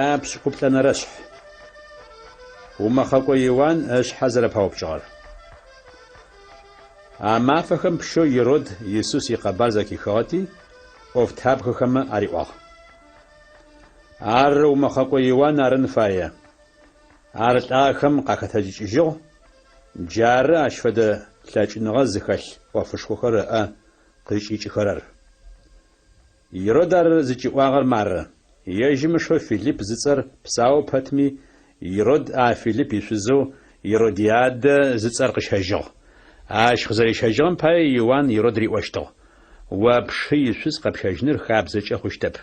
Япшӏыкӏуплӏэнэрэшъхь. Умэхъэкӏо Иуан ышъхьэ зэрэпаупкӏыгъэр. А мафэхэм пщэу Ирод Исус икъэбар зэхихыгъэти, ӏофтабгэхэмэ ариӏуагъ. Ар умэхъэкӏо Иуан арын фае. Ар лӏагъэхэм къахэтэджыкӏыжьыгъ, джары ащ фэдэ лъэкӏыныгъэ зыхэлъ ӏофышхохэр ыӏэ къыкӏикӏыхэрэр. Ирод ар зыкӏиӏуагъэр мары: ежьым ышэу Филипп зыцӏэр псау пэтми, Ирод а Филипп ишъузэу Иродиадэ зыцӏэр къыщэжьыгъ. Ащ къызэрищэжьыгъэм пае Иуан Ирод риӏощтыгъ: О пшы ишъуз къэпщэжьыныр хабзэкӏэ хъущтэп.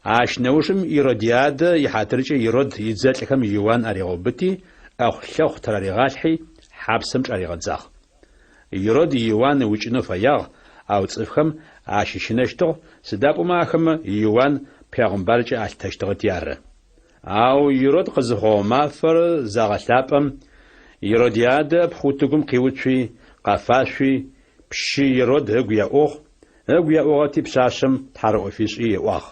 Ащ нэужым Иродиадэ ихьатыркӏэ Ирод идзэлӏхэм Иуан аригъэубыти, ӏэхъу-лъэхъу тыраригъалъхьи, хьапсэм чӏаригъэдзагъ. Ирод Иуан ыукӏынэу фэягъ, ау цӏыфхэм ащыщынэщтыгъ, сыда пӏомэ ахэмэ Иуан пегъымбаркӏэ алъытэщтыгъэти ары. Ау Ирод къызыхъугъэ мафэр загъэлъапӏэм, Иродиадэ ыпхъу утыгум къиуцуи, къэфашъуи, пщы Ирод ыгу еӏугъ, ыгу еӏугъэти пшъашъэм тхьарыӏо фишӏи ыӏуагъ,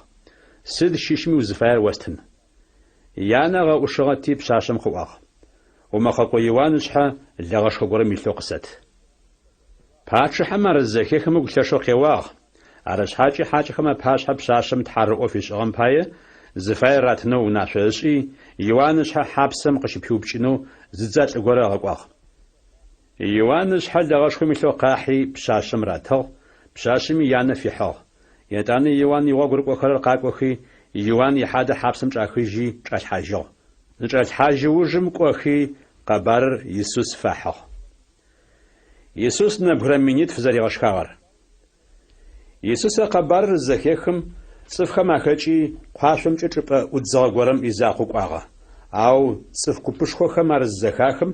Сыд щыщми узыфаер остын. Янэ ыгъэӏушыгъэти пшъашъэм къыӏуагъ, Умэхъэкӏо Иуан ышъхьэ лэгъэшхо горэм илъэу къысэт. Пачъыхьэм ар зызэхехым ыгу лъэшэу къеуагъ, арышъхьакӏэ хьакӏэхэм апашъхьэ пшъашъэм тхьарыӏо фишӏыгъэм пае зыфаер ратынэу унашъо ышӏи, Иуан ышъхьэ хьапсэм къыщыпиупкӏынэу зы дзэлӏ горэ ыгъэкӏуагъ. Иуан ышъхьэ лэгъэшхом илъэу къахьи пшъашъэм ратыгъ, пшъашъэми янэ фихьыгъ. Етӏанэ Иуан игъогу рыкӏохэрэр къакӏохи, Иуан ихьадэ хьапсэм чӏахыжьи чӏалъхьажьыгъ. Зычӏалъхьажьы ужым кӏохи, къэбарыр Исус фахьыгъ. Исус нэбгырэ минитф зэригъэшхагъэр. Исус а къэбарыр зызэхехым, цӏыфхэм ахэкӏи, къуашъомкӏэ чӏыпӏэ ӏудзыгъэ горэм изакъоу кӏуагъэ. Ау цӏыф купышхохэм ар зызэхахым,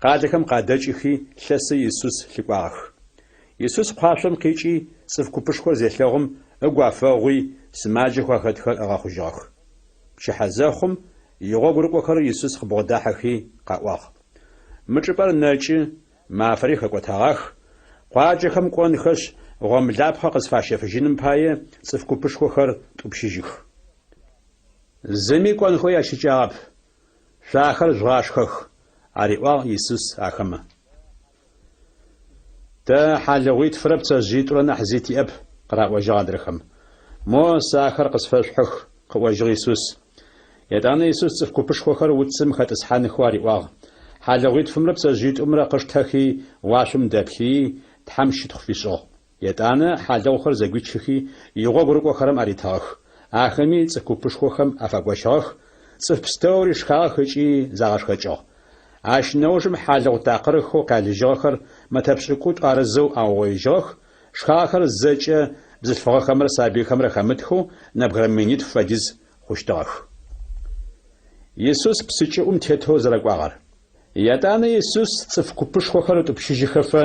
къалэхэм къадэкӏыхи, лъэсэу Исус лъыкӏуагъэх. Исус къуашъом къикӏи, цӏыф купышхор зелъэгъум, ыгу афэгъуи, сымаджэхэу ахэтхэр ыгъэхъужьыгъэх. Пчыхьэ зэхъум, игъогу рыкӏохэрэр Исус къыбгъодахьэхи къаӏуагъ. Мы чӏыпӏэр нэкӏы, мафэри хэкӏотэгъах, къуаджэхэм кӏонхэшъ, гъомлапхъэ къызфащэфыжьыным пае цӏыф купышхохэр тӏупщыжьых. Зыми кӏонхэу ящыкӏагъэп, шъо ахэр жъугъашхэх, ариӏуагъ Исус ахэмэ. Тэ хьалыгъуитфырэ пцэжъыитӏурэ нахь зи тиӏэп, къыраӏожьыгъ адрэхэм. Мо, сэ ахэр къысфэшъухьых, къыӏожьыгъ Исус. Етӏанэ Исус цӏыф купышхохэр уцым хэтӏысхьанхэу ариӏуагъ. Хьалыгъуитфымрэ пцэжъыитӏумрэ къыштэхи, уашъом дэплъыий, Тхьэм щытхъу фишӏыгъ. Етӏанэ хьалыгъухэр зэгуичыхи, игъогу рыкӏохэрэм аритыгъэх. Ахэми цӏыф купышхохэм афагощыгъэх, цӏыф пстэури шхагъэх ыкӏи загъэшхэкӏыгъ. Ащ нэужым хьалыгъу такъырхэу къялыжьыгъэхэр мэтэ пшӏыкӏутӏу арызэу аугъоижьыгъэх, шхагъэхэр зэкӏэ бзылъфыгъэхэмрэ сабыйхэмрэ хэмытхэу нэбгырэ минитф фэдиз хъущтыгъэх. Исус псы кӏыӏум тетэу зэрэкӏуагъэр. Етӏанэ Исус цӏыф купышхохэр ытӏупщыжьыхэфэ,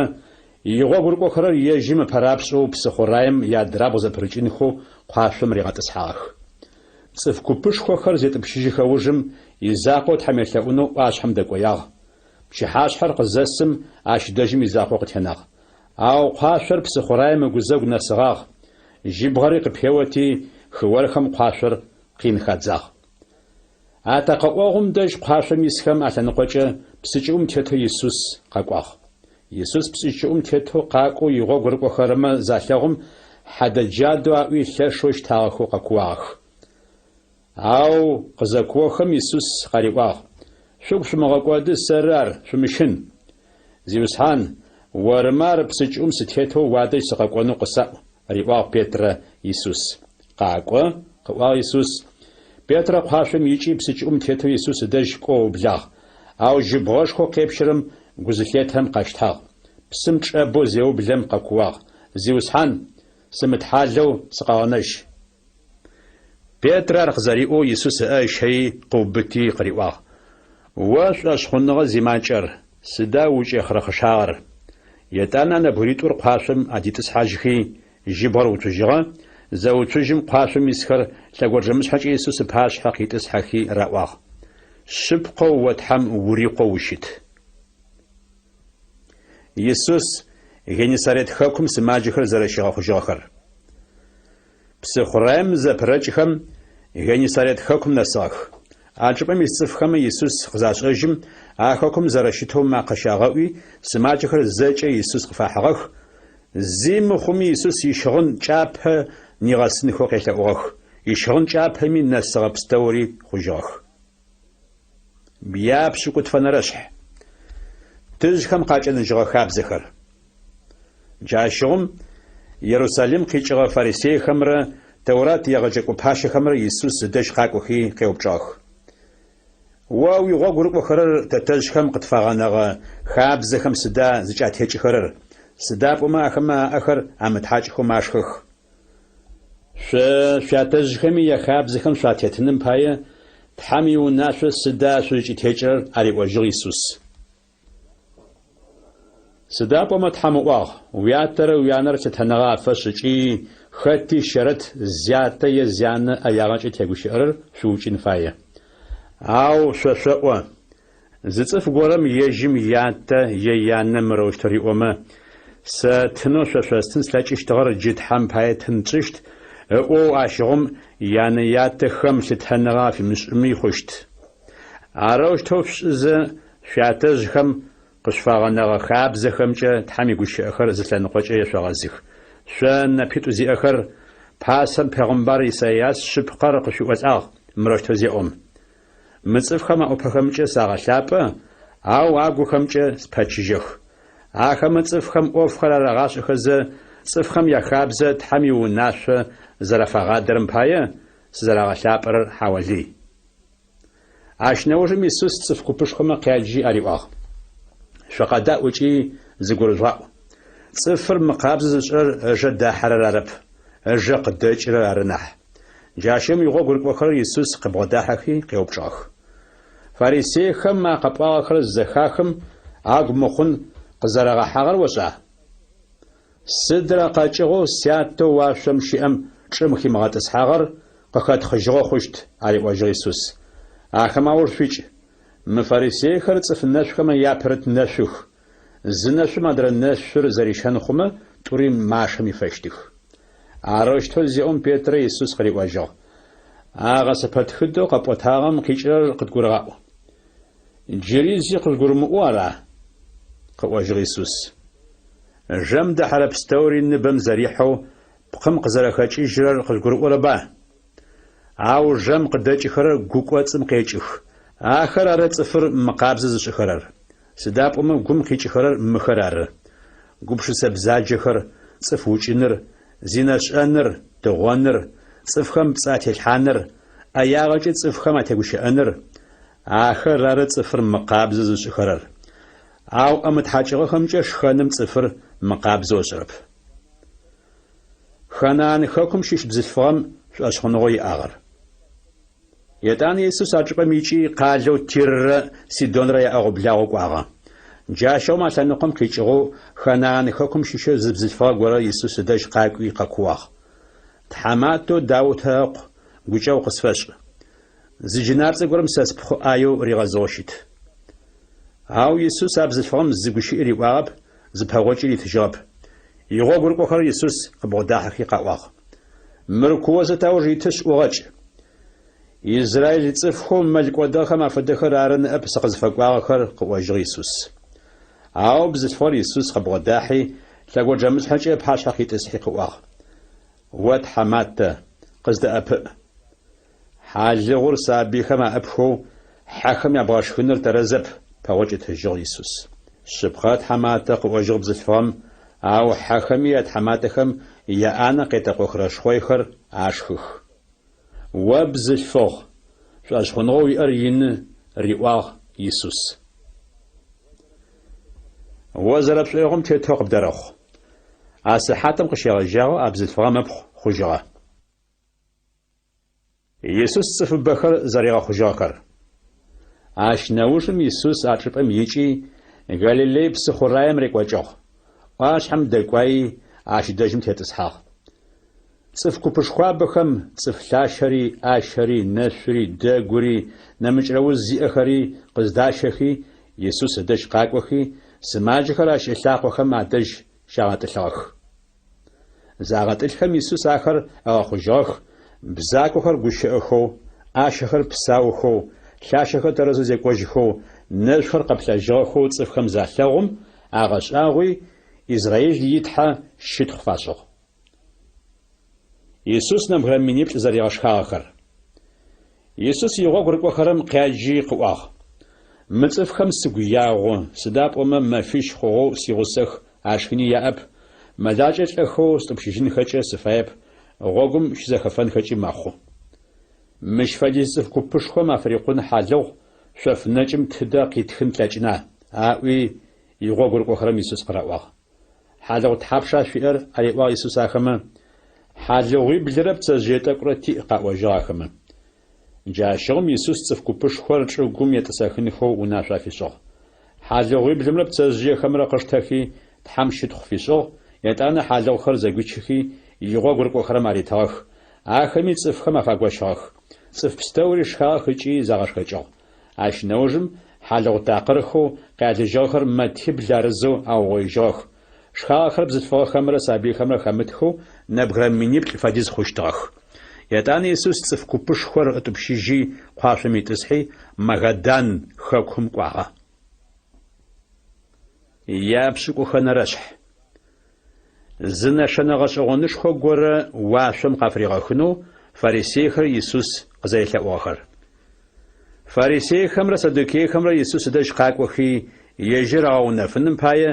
игъогу рыкӏохэрэр ежьым ыпэрапшӏэу псыхъураем иадрабгъу зэпырыкӏынхэу къуашъом ригъэтӏысхьагъэх. Цӏыф купышхохэр зетӏупщыжьыхэ ужым, изакъоу Тхьэм елъэӏунэу ӏуашъхьэм дэкӏоягъ. Пчыхьашъхьэр къызэсым, ащ дэжьым изакъоу къытенагъ. Ау къуашъор псыхъураем ыгузэгу нэсыгъагъ, жьыбгъэри къыпеоти, хыорхэм къуашъор къин хадзагъ. Атэкъэӏогъум дэжь къуашъом исхэм алъэныкъокӏэ псы кӏыӏум тетэу Исус къэкӏуагъ. Исус псы кӏыӏум тетэу къакӏоу игъогу рыкӏохэрэмэ залъэгъум, хьэдэ-джадэу аӏуи лъэшэу щтагъэхэу къэкууагъэх. Ау къызэкуохэм Исус къариӏуагъ, Шъугу шъумыгъэкӏоды, сэры ар, шъумыщын. Зиусхьан, ормэ ар псы кӏыӏум сытетэу уадэжь сыкъэкӏонэу къысаӏу, риӏуагъ Петрэ Исус. Къакӏо, къыӏуагъ Исус. Петрэ кхъуашъом икӏи псы кӏыӏум тетэу Исус ыдэжь кӏоу ыублагъ. Ау жьыбгъэшхоу къепщэрэм гу зылъетэм къэщтагъ. Псым чӏэбэу зеублэм къэкууагъ, Зиусхьан, сымытхьалэу сыкъэгъэнэжь! Петрэ ар къызэриӏоу Исус ыӏэ ыщэий къыубыти къыриӏуагъ, О шӏошъхъуныгъэ зимакӏэр, сыда укӏехъырэхъышагъэр? Етӏанэ а нэбгыритӏур къуашъом адитӏысхьажьхи, жьыбгъэр уцужьыгъэ, зэуцужьым къуашъом исхэр лъэгонджэмышъхьэкӏэ Исус ыпашъхьэ къитӏысхьэхи раӏуагъ, Шъыпкъэу о Тхьэм ури Къоу ущыт. Исус Геннисарет хэкум сымаджэхэр зэрэщигъэхъужьыгъэхэр. Псыхъураем зэпырэкӏхэм, Геннисарет хэкум нэсыгъэх. А чӏыпӏэм ис цӏыфхэмэ Исус къызашӏэжьым, а хэкум зэрэщытэу макъэ щагъэӏуи, сымаджэхэр зэкӏэ Исус къыфахьыгъэх, зи мыхъуми Исус ищыгъын кӏапэ нигъэсынхэу къелъэӏугъэх, ищыгъын кӏапэми нэсыгъэ пстэури хъужьыгъэх. Япшӏыкӏутфэнэрэшъхь. Тыжъхэм къакӏэныжьыгъэ хабзэхэр. Джащыгъум Ерусалим къикӏыгъэ фарисейхэмрэ Тэурат егъэджэкӏо пащэхэмрэ Исус ыдэжь къакӏохи къеупчӏыгъэх. О уигъогу рыкӏохэрэр тэтэжъхэм къытфагъэнэгъэ хабзэхэм сыда зыкӏатекӏыхэрэр, сыда пӏомэ ахэмэ аӏэхэр амытхьакӏхэу машхэх. Шъо шъуятэжъхэми яхабзэхэм шъуатетыным пае, Тхьэм иунашъо сыда шъузкӏытекӏырэр? ариӏожьыгъ Исус. Сыда пӏомэ Тхьэм ыӏуагъ, Уятэрэ уянэрэ лъытэныгъэ афэшӏ ыкӏи хэти щэрэт зятэ е зянэ ӏэягъэкӏэ тегущыӏэрэр шъуукӏын фае. Ау шъо шъоӏо, Зы цӏыф горэм ежьым ятэ е янэ мырэущтэу риӏомэ, Сэ тынэу шъо шъостын слъэкӏыщтыгъэр джы Тхьэм пае тын тшӏыщт, ыӏоу ащыгъум янэ-ятэхэм лъытэныгъэ афимышӏыми хъущт. Арэущтэу шъушӏызэ, шъуятэжъхэм къышъуфагъэнэгъэ хабзэхэмкӏэ Тхьэм игущыӏэхэр зы лъэныкъокӏэ ешъогъэзых. Шъо нэпитӏу зиӏэхэр, пасэм пегъымбар Исайас шъыпкъэр къышъуиӏолӏагъ мырэущтэу зеӏом. Мы цӏыфхэм аӏупэхэмкӏэ сагъэлъапӏэ, ау агухэмкӏэ спэчыжьэх. Ахэмэ цӏыфхэм ӏофхэр арагъашӏэхэзэ, цӏыфхэм яхабзэ Тхьэм иунашъо зэрафагъадэрэм пае, сызэрагъэлъапӏэрэр хьаолый. Ащ нэужым Исус цӏыф купышхомэ къяджи ариӏуагъ, Шъукъэдаӏу ыкӏи зыгурыжъугъаӏу. Цӏыфыр мыкъабзэ зышӏырэр ыжэ дахьэрэр арэп, ыжэ къыдэкӏырэр ары нахь. Джащыгъум игъогу рыкӏохэрэр Исус къыбгъодахьэхи къеупчӏыгъэх. Фарисейхэм а къэпӏуагъэхэр зызэхахым, агу мыхъун къызэрагъэхьагъэр ошӏа? Сыдрэ къэкӏыгъэу Сятэу уашъом щыӏэм чӏым химыгъэтӏысхьагъэр къыхэтхъыжьыгъэ хъущт, ариӏожьыгъ Исус. Ахэм ауж шъуикӏ. Мы фарисейхэр цӏыф нэшъухэмэ япэрыт нэшъух. Зы нэшъум адрэ нэшъур зэрищэн хъумэ, тӏури машэм ифэщтых. Арэущтэу зеӏом Петрэ Исус къыриӏожьыгъ, А гъэсэпэтхыдэу къэпӏотагъэм къикӏырэр къыдгурыгъаӏу. Джыри зи къыжъугурымыӏоу ара? къыӏожьыгъ Исус. Жэм дэхьэрэ пстэури ныбэм зэрихьэу пкъым къызэрэхэкӏыжьырэр къыжъугурыӏорэба? Ау жэм къыдэкӏыхэрэр гу кӏоцӏым къекӏых. Ахэр ары цӏыфыр мыкъабзэ зышӏыхэрэр. Сыда пӏомэ гум къикӏыхэрэр мыхэр ары, гупшысэ бзаджэхэр, цӏыф укӏыныр, зинэ шӏэныр, тыгъоныр, цӏыфхэм пцӏы ателъхьаныр, ӏэягъэкӏэ цӏыфхэм атегущыӏэныр. Ахэр ары цӏыфыр мыкъабзэ зышӏыхэрэр. Ау ӏэ мытхьакӏыгъэхэмкӏэ шхэным цӏыфыр мыкъабзэу ышӏырэп. Ханаан хэкум щыщ бзылъфыгъэм шӏошъхъуныгъэу иӏагъэр. Етӏанэ Исус а чӏыпӏэм икӏи къалэу Тиррэ Сидонрэ яӏэгъо-благъо кӏуагъэ. Джащыгъум а лъэныкъом къикӏыгъэу Ханаан хэкум щыщэу зы бзылъфыгъэ горэ Исус ыдэжь къакӏуи къэкууагъ. Тхьаматэу Даутэ ыкъу, гукӏэгъу къысфэшӏ. Зы джынапцӏэ горэм сэ спхъу ӏаеу ригъэзыгъэу щыт. Ау Исус а бзылъфыгъэм зы гущыӏи риӏуагъэп, зы пэгъокӏи ритыжьыгъэп. Игъогу рыкӏохэрэр Исус къыбгъодахьэхи къаӏуагъ. Мыр куозэ тауж итышъ, ӏугъэкӏ. Израиль цӏыфхэу мэл кӏодыгъэхэм афэдэхэр ары ныӏэп сыкъызфэкӏуагъэхэр, къыӏожьыгъ Исус. Ау бзылъфыгъэр Исус къыбгъодахьи, лъэгонджэмышъхьэкӏэ ыпашъхьэ къитӏысхьи къыӏуагъ, О тхьаматэ, къыздэӏэпыӏ. Хьалыгъур сабыйхэм аӏыпхэу хьэхэм ябгъэшхыныр тэрэзэп, пэгъокӏ ытыжьыгъ Исус. Шъыпкъэ, тхьаматэ, къыӏожьыгъ бзылъфыгъэм, ау хьэхэми ятхьаматэхэм яӏанэ къетэкъохырэ шхъойхэр ашхых. О бзылъфыгъ, шӏошъхъуныгъэу уиӏэр ины, риӏуагъ Исус. О зэрэпшӏоигъом тетэу къыбдэрэхъу. А сыхьатым къыщегъэжьагъэу а бзылъфыгъэм ыпхъу хъужьыгъэ. Исус цӏыфыбэхэр зэригъэхъужьыгъэхэр. Ащ нэужым Исус а чӏыпӏэм икӏи, Галилей псыхъураем рекӏокӏыгъ. ӏуашъхьэм дэкӏуаи, ащ дэжьым тетӏысхьагъ. Цӏыф купышхуабэхэм цӏыф лъащэри, ӏащэри, нэшъури, дэгури, нэмыкӏрэ уз зиӏэхэри къыздащэхи, Исус ыдэжь къакӏохи, сымаджэхэр ащ ылъакъохэм адэжь щагъэтӏылъыгъэх. Загъэтӏылъхэм Исус ахэр ыгъэхъужьыгъэх, бзакохэр гущыӏэхэу, ӏащэхэр псаухэу, лъащэхэр тэрэзэу зекӏожьхэу, нэшъухэр къэплъэжьыгъэхэу цӏыфхэм залъэгъум, агъэшӏагъуи, Израил и Тхьэ щытхъу фашӏыгъ. Исус нэбгырэ миниплӏ зэригъэшхагъэхэр. Исус игъогу рыкӏохэрэм къяджи къыӏуагъ, Мы цӏыфхэм сыгу ягъу, сыда пӏомэ мэфищ хъугъэу сигъусэх, ашхыни яӏэп, мэлакӏэ лӏэхэу стӏупщыжьынхэкӏэ сыфаеп, гъогум щызэхэфэнхэкӏи мэхъу. Мыщ фэдиз цӏыф купышхом афырикъун хьалыгъу шъоф нэкӏым тыдэ къитхын тлъэкӏына? аӏуи, игъогу рыкӏохэрэм Исус къыраӏуагъ. Хьалыгъу тхьапша шъуиӏэр? ариӏуагъ Исус ахэмэ. Хьалыгъуиблырэ пцэжъые тӏэкӏурэ тиӏ, къаӏожьыгъ ахэмэ. Джащыгъум Исус цӏыф купышхор чӏыгум етӏысэхынхэу унашъо афишӏыгъ. Хьалыгъуиблымрэ пцэжъыехэмрэ къыштэхи, Тхьэм щытхъу фишӏыгъ, етӏанэ хьалыгъухэр зэгуичыхи, игъогу рыкӏохэрэм аритыгъэх. Ахэми цӏыфхэм афагощыгъэх. Цӏыф пстэури шхагъэх ыкӏи загъэшхэкӏыгъ. Ащ нэужым хьалыгъу такъырхэу къялыжьыгъэхэр мэтибл арызэу аугъоижьыгъэх. Шхагъэхэр бзылъфыгъэхэмрэ сабыйхэмрэ хэмытхэу нэбгырэ миниплӏ фэдиз хъущтыгъэх. Етӏанэ Исус цӏыф купышхор ытӏупщыжьи, къуашъом итӏысхьи, Магадан хэкум кӏуагъэ. Япшӏыкӏухэнэрэшъхь. Зы нэшэнэ гъэшӏэгъонышхо горэ уашъом къафыригъэхынэу фарисейхэр Исус къызэрелъэӏугъэхэр. Фарисейхэмрэ саддукейхэмрэ Исус ыдэжь къакӏохи, ежьыр агъэунэфыным пае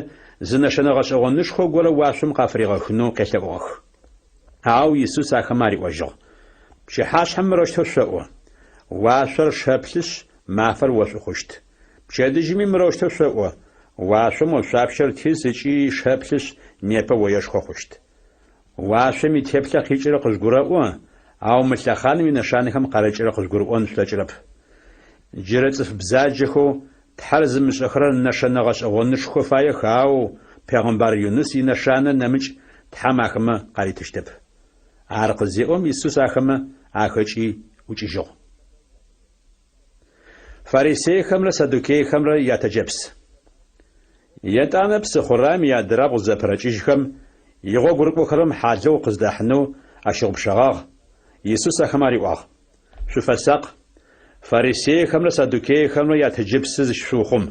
зы нэшэнэ гъэшӏэгъонышхо горэ уашъом къафыригъэхынэу къелъэӏугъэх. Ау Исус ахэмэ ариӏожьыгъ, Пчыхьашъхьэм мырэущтэу шъоӏо, Уашъор шэплъышъ, мафэр ошӏу хъущт. Пчэдыжьыми мырэущтэу шъоӏо, Уашъом ошъуапщэр тиз ыкӏи шэплъышъ, непэ оешхо хъущт. Уашъом итеплъэ къикӏырэр къыжъугурэӏо, ау мы лъэхъаным инэшанэхэм къарыкӏырэр къыжъугурыӏон шъулъэкӏырэп. Джырэ цӏыф бзаджэхэу Тхьэр зымышӏэхэрэр нэшэнэ гъэшӏэгъонышхо фаех, ау пегъэмбар Юныс инэшанэ нэмыкӏ Тхьэм ахэмэ къаритыщтэп. Ар къызеӏом, Исус ахэмэ ахэкӏи ӏукӏыжьыгъ. Фарисейхэмрэ саддукейхэмрэ ятэджэпс. Етӏанэ псыхъураем иадырабгъу зэпырэкӏыжьхэм, игъогу рыкӏохэрэм хьалыгъу къыздахьынэу ащыгъупшэгъагъ. Исус ахэмэ ариӏуагъ, Шъуфэсакъ, фарисейхэмрэ саддукейхэмрэ ятэджыпсы зыщышъуухъум.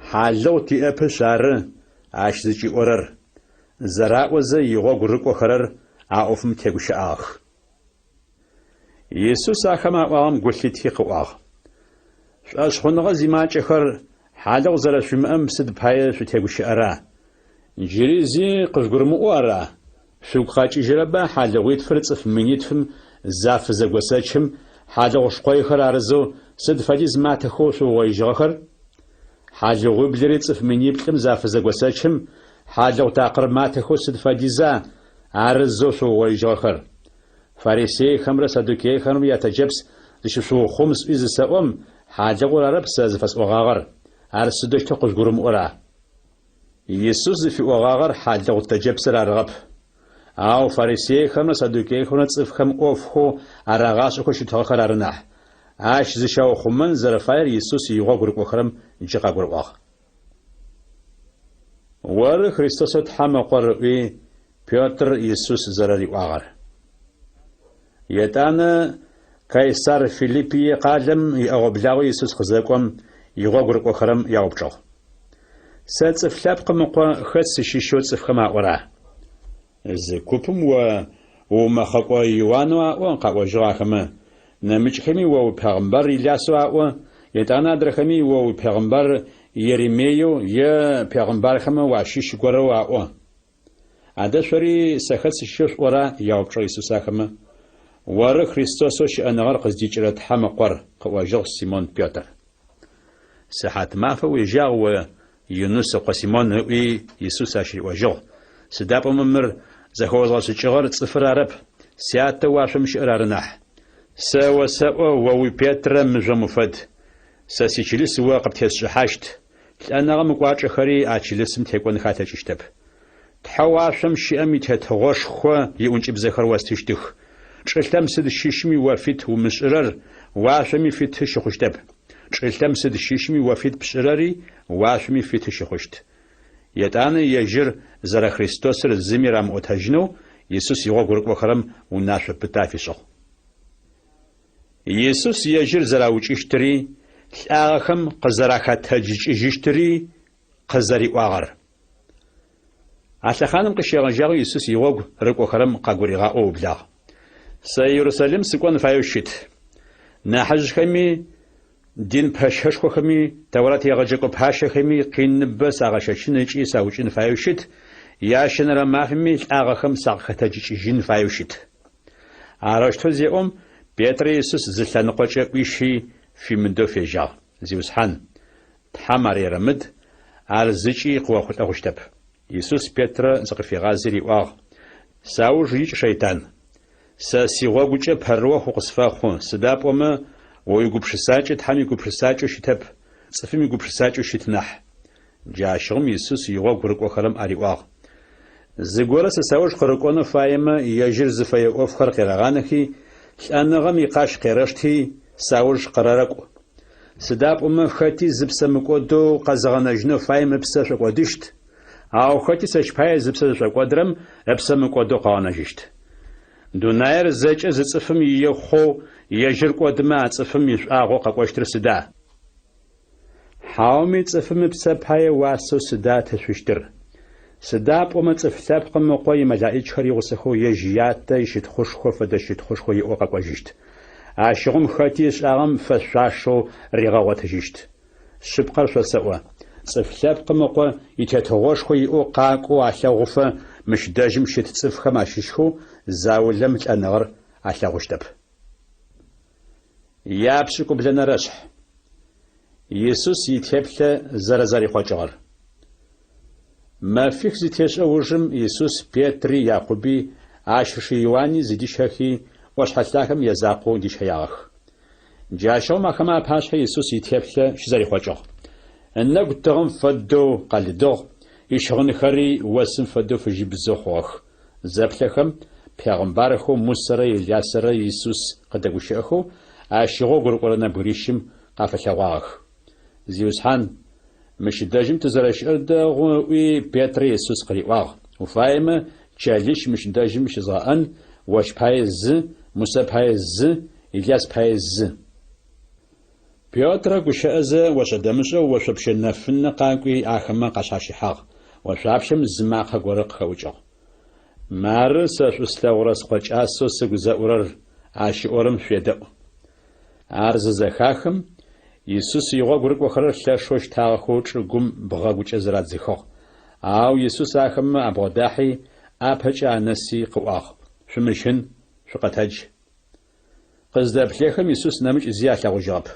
Хьалыгъу тиӏэпышъ ары ащ зыкӏиӏорэр, зэраӏозэ игъогу рыкӏохэрэр а ӏофым тегущыӏагъэх. Исус ахэмэ аӏуагъэм гу лъити къыӏуагъ, Шӏошъхъуныгъэ зимакӏэхэр, хьалыгъу зэрэшъуимыӏэм сыд пае шъутегущыӏэра? Джыри зи къыжъугурымыӏоу ара? Шъугу къэкӏыжьырэба хьалыгъуитфыр цӏыф минитфым зафызэгосэчым, хьалыгъу шкъойхэр арызэу сыд фэдиз матэхэу шъуугъоижьыгъэхэр? Хьалыгъуиблыри цӏыф миниплӏым зафызэгосэчым, хьалыгъу такъыр матэхэу сыд фэдиза арызэу шъуугъоижьыгъэхэр? Фарисейхэмрэ саддукейхэмрэ ятэджэпс зыщышъуухъум сӏуи зысэӏом, хьалыгъур арэп сэ зыфэсӏогъагъэр, ар сыдэущтэу къыжъугурымыӏора? Исус зыфиӏогъагъэр хьалыгъу тэджэпсыр арыгъэп. Ау фарисейхэмрэ саддукейхэмрэ цӏыфхэм ӏофхэу арагъашӏэхэу щытыгъэхэр ары нахь. Ащ зыщаухъумэн зэрэфаер Исус игъогу рыкӏохэрэм джы къагурыӏуагъ. Оры Христосэу Тхьэм Ыкъор, ыӏуи, Петр Исус зэрэриӏуагъэр. Етӏанэ Кайсар Филиппие къалэм иӏэгъо-благъо Исус къызэкӏом, игъогу рыкӏохэрэм яупчӏыгъ. Сэ Цӏыф Лъэпкъым Ыкъо хэт сыщыщэу цӏыфхэм аӏора? Зы купым о уумэхъэкӏо Иуанэу аӏо, къаӏожьыгъ ахэмэ, нэмыкӏхэми о упегъымбар Илясэу аӏо, етӏанэ адрэхэми о упегъымбар Еремееу е пегъымбархэмэ уащыщ горэу аӏо. Адэ шъори сэ хэт сыщыщэу шъуӏора? яупчӏыгъ Исус ахэмэ. Оры Христосэу щыӏэныгъэр къыздикӏырэ Тхьэм Ыкъор, къыӏожьыгъ Симон Петр. Сыхьатмафэ уежьагъ о, Юныс ыкъо Симон, ыӏуи, Исус ащ риӏожьыгъ, сыда пӏомэ мыр зэхэозгъэшӏыкӏыгъэр цӏыфыр арэп, Сятэу уашъом щыӏэр ары нахь. Сэ осэӏо, о уи Петрэ мыжъом уфэд, сэ сичылыс о къыптесшӏыхьащт, лӏэныгъэм ыкӏуачӏэхэри а чылысым текӏонхэ алъэкӏыщтэп. Тхьэу уашъом щыӏэм и Тетыгъошхо иӏункӏыбзэхэр остыщтых. Чӏылъэм сыд щыщми о фит умышӏырэр уашъоми фиты щыхъущтэп. Чӏылъэм сыд щыщми о фит пшӏырэри уашъоми фиты щыхъущт. Етӏанэ ежьыр зэрэ Христосыр зыми рамыӏотэжьынэу Исус игъогу рыкӏохэрэм унашъо пытэ афишӏыгъ. Исус ежьыр зэраукӏыщтыри, лӏагъэхэм къызэрахэтэджыкӏыжьыщтыри къызэриӏуагъэр. А лъэхъаным къыщегъэжьагъэу Исус игъогу рыкӏохэрэм къагуригъаӏоу ыублагъ. Сэ Ерусалим сыкӏон фаеу щыт. Нахьыжъхэми, дин пэщэшхохэми, Тэурат егъэджэкӏо пащэхэми къиныбэ сагъэщэчын ыкӏи саукӏын фаеу щыт, ящэнэрэ мафэми лӏагъэхэм сакъыхэтэджыкӏыжьын фаеу щыт. Арэущтэу зеӏом, Петрэ Исус зы лъэныкъокӏэ ӏуищи, фимыдэу фежьагъ, Зиусхьан, Тхьэм ар ерэмыд, ар зыкӏи къыохъулӏэ хъущтэп. Исус Петрэ зыкъыфигъази риӏуагъ, Сауж икӏ, шэйтан! Сэ сигъогукӏэ пэрыохъу укъысфэхъу, сыда пӏомэ о уигупшысакӏэ Тхьэм игупшысакӏэу щытэп, цӏыфым игупшысакӏэу щыт нахь. Джащыгъум Исус игъогу рыкӏохэрэм ариӏуагъ, Зыгорэ сэ сауж къырыкӏонэу фаемэ, ежьыр зыфэе ӏофхэр къерэгъанэхи, лӏэныгъэм икъащ къерэшти, сауж къырэрэкӏу. Сыда пӏомэ хэти зыпсэ мыкӏодэу къэзыгъэнэжьынэу фаем ыпсэ шӏокӏодыщт, ау хэти сэщ пае зыпсэ зышӏокӏодырэм ыпсэ мыкӏодэу къыгъэнэжьыщт. Дунаир зэкӏэ зы цӏыфым ие хъоу ежьыр кӏодымэ а цӏыфым ишӏуагъэу къэкӏощтыр сыда? Хьауми цӏыфым ыпсэ пае уасэу сыда ытышъущтыр? Сыда пӏомэ Цӏыф Лъэпкъым Ыкъо имэлаӏичхэр игъусэхэу ежь Ятэ ищытхъушхо фэдэ щытхъушхо иӏэу къэкӏожьыщт. Ащыгъум хэти ышӏагъэм фэшъуашэу ригъэгъотыжьыщт. Шъыпкъэр шъосэӏо, Цӏыф Лъэпкъым Ыкъо итетыгъошхо иӏэу къакӏоу алъэгъуфэ мыщ дэжьым щыт цӏыфхэм ащыщхэу заулэм лӏэныгъэр алъэгъущтэп. Япшӏыкӏублэнэрэшъхь. Исус итеплъэ зэрэзэрихъокӏыгъэр. Мэфих зытешӏэ ужым Исус Петри Якъуби ащ ышы Иуани зыдищэхи, ӏошъхьэ лъагэм язакъоу дищэягъэх. Джащыгъум ахэмэ апашъхьэ Исус итеплъэ щызэрихъокӏыгъ. Ынэгу тыгъэм фэдэу къэлыдыгъ, ищыгъынхэри осым фэдэу фыжьыбзэу хъугъэх. Зэплъэхэм, пегъымбархэу Мусэрэ Илясэрэ Исус къыдэгущыӏэхэу ащ игъогу рыкӏорэ нэбгырищым къафэлъэгъуагъэх. Зиусхьан, мыщ дэжьым тызэрэщыӏэр дэгъу, ыӏуи, Петрэ Исус къыриӏуагъ, Уфаемэ, чэлищ мыщ дэжьым щызгъэӏэн, ощ пае зы, Мусэ пае зы, Иляс пае зы. Петрэ гущыӏэзэ, ошӏэ-дэмышӏэу ошъопщэ нэфынэ къакӏуи ахэмэ къашъхьащыхьагъ, ошъуапщэм зы макъэ горэ къыхэӏукӏыгъ. Мары сэ шӏу слъэгъурэ скъо кӏасэу сыгу зэӏурэр, ащ ыӏорэм шъуедэӏу. Ар зызэхахым, Исус игъогу рыкӏохэрэр лъэшэу щтагъэхэу чӏыгум бгъэгукӏэ зырадзыхыгъ. Ау Исус ахэмэ абгъодахьи, ӏапэкӏэ анэси къыӏуагъ, Шъумыщын, шъукъэтэдж. Къыздэплъэхэм Исус нэмыкӏ зи алъэгъужьыгъэп.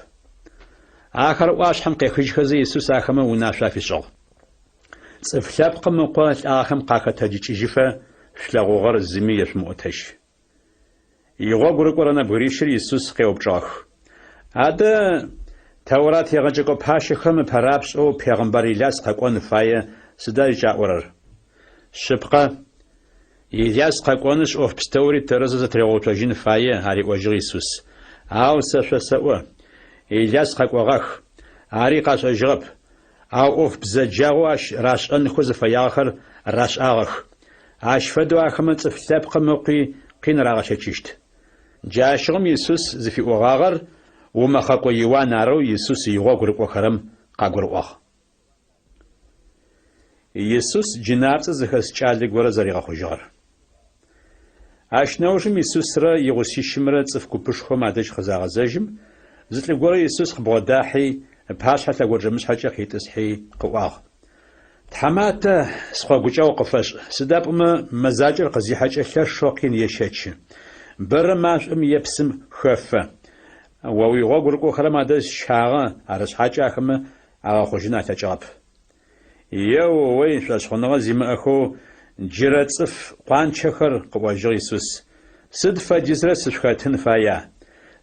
Ахэр ӏуашъхьэм къехыжьхэзэ Исус ахэмэ унашъо афишӏыгъ. Цӏыф Лъэпкъым Ыкъо лӏагъэхэм къахэтэджыкӏыжьыфэ шъулъэгъугъэр зыми ешъумыӏотэжь. Игъогу рыкӏорэ нэбгырищыр Исус къеупчӏыгъэх. Адэ, Тэурат егъэджэкӏо пащэхэм ыпэрапшӏэу пегъымбар Иляс къэкӏон фае сыда зыкӏаӏорэр? Шъыпкъэ, Иляс къэкӏонышъ ӏоф пстэури тэрэзэу зэтыригъэуцожьын фае, ариӏожьыгъ Исус. Ау сэ шъосэӏо, Иляс къэкӏогъах, ари къашӏэжьыгъэп, ау ӏоф бзэджагъэу ащ рашӏэнхэу зыфэягъэхэр рашӏагъэх. Ащ фэдэу ахэмэ Цӏыф Лъэпкъым Ыкъуи къин рагъэщэчыщт. Джащыгъум Исус зыфиӏогъагъэр умэхъэкӏо Иуан арэу Исус игъогу рыкӏохэрэм къагурыӏуагъ. Исус джынапцӏэ зыхэс кӏалэ горэ зэригъэхъужьыгъэр. Ащ нэужым Исусрэ игъусищымрэ цӏыф купышхом адэжь къызагъэзэжьым, зы лӏы горэ Исус къыбгъодахьи, ыпашъхьэ лъэгонджэмышъхьэкӏэ къитӏысхьи къыӏуагъ, Тхьаматэ, скъо гукӏэгъу къыфэшӏ, сыда пӏомэ мэзакӏэр къызихьэкӏэ лъэшэу къин ещэчы. Бэрэ машӏом е псым хэфэ. О уигъогу рыкӏохэрэм адэжь сщагъэ, арышъхьакӏэ ахэмэ агъэхъужьын алъэкӏыгъэп. Еу-ой, шӏошъхъуныгъэ зимыӏэхэу джырэ цӏыф къуанчэхэр, къыӏожьыгъ Исус, сыд фэдизрэ сышъухэтын фая?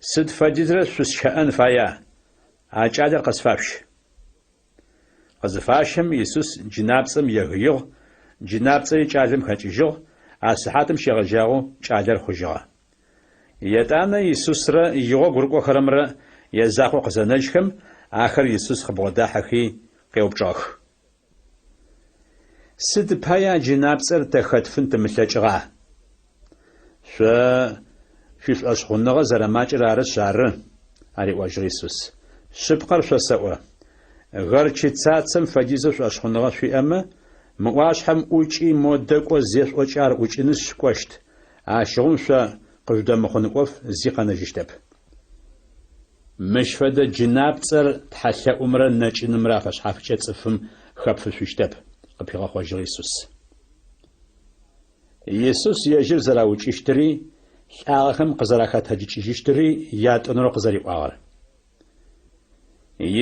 Сыд фэдизрэ шъусщэӏэн фая? А кӏалэр къысфашъущ. Къызыфащэм, Исус джынапцӏэм егыигъ, джынапцӏэри кӏалэм хэкӏыжьыгъ, а сыхьатым щегъэжьагъэу кӏалэр хъужьыгъэ. Етӏанэ Исусрэ игъогу рыкӏохэрэмрэ язакъоу къызэнэжьхэм, ахэр Исус къыбгъодахьэхи къеупчӏыгъэх. Сыд пае а джынапцӏэр тэ хэтфын тымылъэкӏыгъа? Шъо шъуишӏошъхъуныгъэ зэрэмакӏэр арышъ ары, ариӏожьыгъ Исус. Шъыпкъэр шъосэӏо, горчицацэм фэдизэу шӏошъхъуныгъэ шъуиӏэмэ, мы ӏуашъхьэм ӏукӏи модэ кӏо зешъуӏокӏэ ар ӏукӏынышъ кӏощт, ащыгъум шъо къыжъудэмыхъун ӏоф зи къэнэжьыщтэп. Мыщ фэдэ джынапцӏэр тхьэлъэӏумрэ нэкӏынымрэ афэшъхьафкӏэ цӏыфым хэпфышъущтэп, къыпигъэхъожьыгъ Исус. Исус ежьыр зэраукӏыщтыри, лӏагъэхэм къызэрахэтэджыкӏыжьыщтыри ятӏонэрэу къызэриӏуагъэр.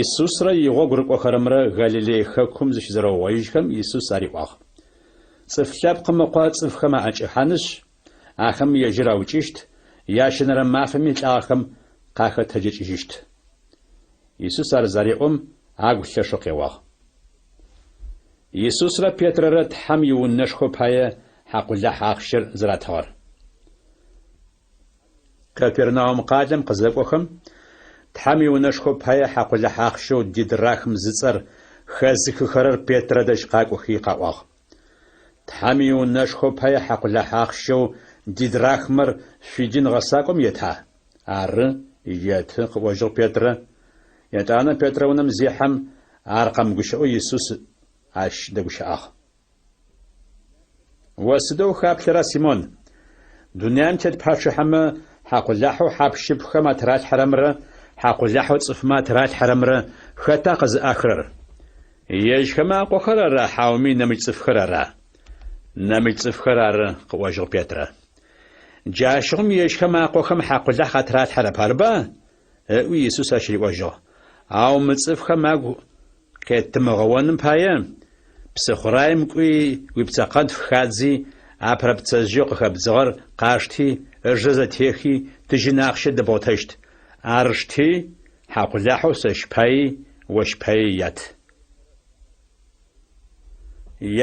Исусрэ игъогу рыкӏохэрэмрэ Галилей хэкум зыщызэрэугъоижьхэм Исус ариӏуагъ, Цӏыф Лъэпкъым Ыкъо цӏыфхэм аӏэкӏэхьанышъ, ахэм ежьыр аукӏыщт, ящэнэрэ мафэми лӏагъэхэм къахэтэджыкӏыжьыщт. Исус ар зареӏом, агу лъэшэу къеуагъ. Исусрэ Петрэрэ Тхьэм иунэшхо пае хьакъулахь ахъщэр зэратыгъэр. Капернаум къалэм къызэкӏохэм, Тхьэм иунэшхо пае хьакъулахь ахъщэу дидрахм зыцӏэр хэзыхыхэрэр Петрэ дэжь къакӏохи къаӏуагъ. Тхьэм иунэшхо пае хьакъулахь ахъщэу дидрахмэр шъуидин гъэсакӏом ета? Ары, еты, къыӏожьыгъ Петрэ. Етӏанэ Петрэ унэм зехьэм, ар къэмыгущыӏэу Исус ащ дэгущыӏагъ. О сыдэу ухаплъэра, Симон? Дунаим тет пачъыхьэмэ хьакъулахьэу хьап-щыпхэм атыралъхьэрэмрэ хьакъулахьэу цӏыфмэ атыралъхьэрэмрэ хэта къызыӏахырэр? Ежьхэмэ акъохэр ара хьауми нэмыкӏ цӏыфхэр ара? Нэмыкӏ цӏыфхэр ары, къыӏожьыгъ Петрэ. Джащыгъум ежьхэм акъохэм хьакъулахь атыралъхьэрэп, арыба? Ыӏуи Исус ащ риӏожьыгъ. Ау мы цӏыфхэм агу къетымыгъэоным пае, псыхъураем кӏуи, уипцэкъэнтф хадзи, апэрэ пцэжъыеу къыхэбдзыгъэр къашти, ыжэ зэтехи, тыжьын ахъщэ дэбгъотэщт. Ар шти, хьакъулахьэу сэщ паий ощ паий ят.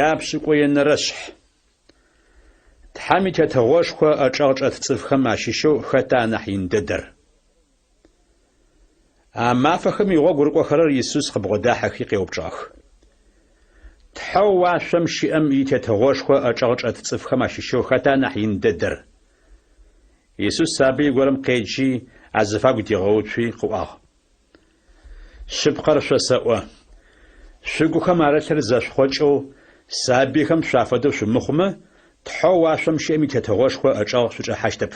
Япшӏыкӏуенэрэ шъхь. Тхьэм и Тетыгъошхо ыӏэчӏэгъ чӏэт цӏыфхэм ащыщэу хэта анахь ин дэдэр? А мафэхэм игъогу рыкӏохэрэр Исус къыбгъодахьэхи къеупчӏыгъэх. Тхьэу уашъом щыӏэм и Тетыгъошхо ыӏэчӏэгъ чӏэт цӏыфхэм ащыщэу хэта анахь ин дэдэр? Исус сабый горэм къеджи, азыфагу дигъэуцуи, къыӏуагъ. Шъыпкъэр шъосэӏо, шъугухэм арылъыр зэшъухъокӏэу, сабыйхэм шъуафэдэу шъумыхъумэ, Тхьэу уашъом щыӏэм и Тетыгъошхо ычӏэгъ шъучӏэхьащтэп.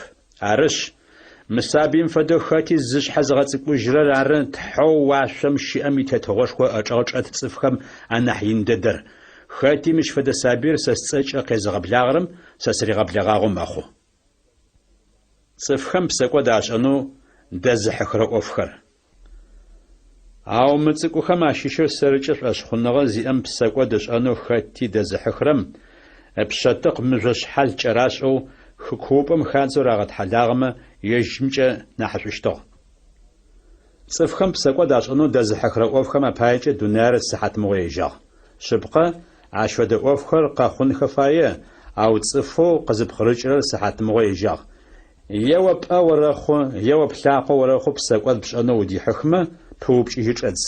Арышъ, мы сабыим фэдэу хэти зышъхьэ зыгъэцӏыкӏужьырэр ары Тхьэу уашъом щыӏэм и Тетыгъошхо ычӏэгъ чӏэт цӏыфхэм анахь ин дэдэр. Хэти мыщ фэдэ сабыир сэ сцӏэкӏэ къезыгъэблагъэрэм сэ сыригъэблэгъагъэу мэхъу. Цӏыфхэм псэкӏод ашӏэнэу дэзыхьыхырэ ӏофхэр. Ау мы цӏыкӏухэм ащыщэу сэркӏэ шӏошъхъуныгъэ зиӏэм псэкӏод ышӏэнэу хэти дэзыхьыхырэм, ыпшъэтыкъ мыжъо шъхьал кӏэрашӏэу хы куупӏэм хадзэу рагъэтхьэлагъэмэ ежьымкӏэ нахьышӏущтыгъ. Цӏыфхэм псэкӏод ашӏэнэу дэзыхьыхырэ ӏофхэм апаекӏэ дунаир сыхьатмыгъо ежьагъ. Шъыпкъэ, ащ фэдэ ӏофхэр къэхъунхэ фае, ау цӏыфэу къызыпкъырыкӏырэр сыхьатмыгъо ежьагъ. Е о пӏэ орэхъу, е о плъакъо орэхъу псэкӏод пшӏэнэу удихьыхмэ, пыупкӏыжьи чӏэдз.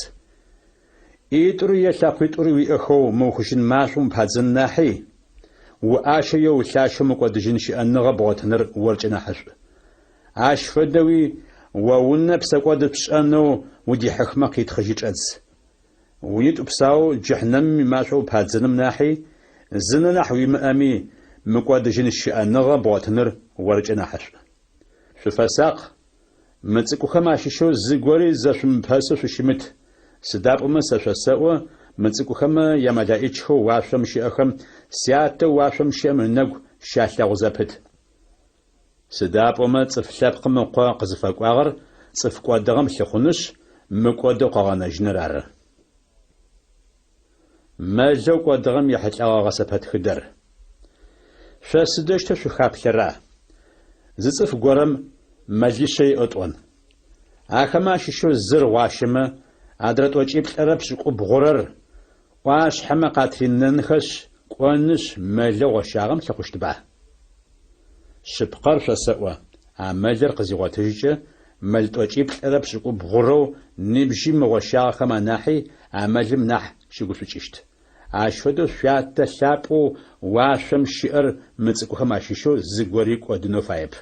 ӏитӏури е лъэкъуитӏури уиӏэхэу мыухыжьын машӏом упадзэн нахьи, уӏащэ е улъащэу мыкӏодыжьын щыӏэныгъэ бгъотыныр оркӏэ нахьышӏу. Ащ фэдэуи о унэ псэкӏод пшӏэнэу удихьыхмэ къитхъыжьи чӏэдз. Унитӏу псаоу джыхьнэмым имашӏо упадзэным нахьи, зы нэ нахь уимыӏэми, мыкӏодыжьын щыӏэныгъэ бгъотыныр оркӏэ нахьышӏу. Шъуфэсакъ, мы цӏыкӏухэм ащыщэу зыгори зэшъумыпэсэу шъущымыт, сыда пӏомэ сэ шъосэӏо, мы цӏыкӏухэмэ ямэлэӏичхэу уашъом щыӏэхэм Сятэу уашъом щыӏэм ынэгу щалъэгъу зэпыт. Сыда пӏомэ Цӏыф Лъэпкъым Ыкъо къызыфэкӏуагъэр цӏыф кӏодыгъэм лъыхъунышъ, мыкӏодэу къыгъэнэжьыныр ары. Мэлэу кӏодыгъэм ехьылӏэгъэ гъэсэпэтхыдэр. Шъо сыдэущтэу шъухаплъэра? Зы цӏыф горэм мэлишъэ иӏэу тӏон. Ахэмэ ащыщэу зыр гъуащэмэ, адрэ тӏокӏиплӏырэ пшӏыкӏубгъурэр ӏуашъхьэмэ къатринэнхэшъ, кӏонышъ, мэлэу гъощагъэм лъыхъущтба? Шъыпкъэр шъосэӏо, а мэлыр къызигъотыжькӏэ, мэл тӏокӏиплӏырэ пшӏыкӏубгъурэу нибжьи мыгъощагъэхэм анахьи а мэлым нахь щыгушӏукӏыщт. Ащ фэдэу Шъуятэ лъапӏэу уашъом щыӏэр мы цӏыкӏухэм ащыщэу зыгори кӏодынэу фаеп.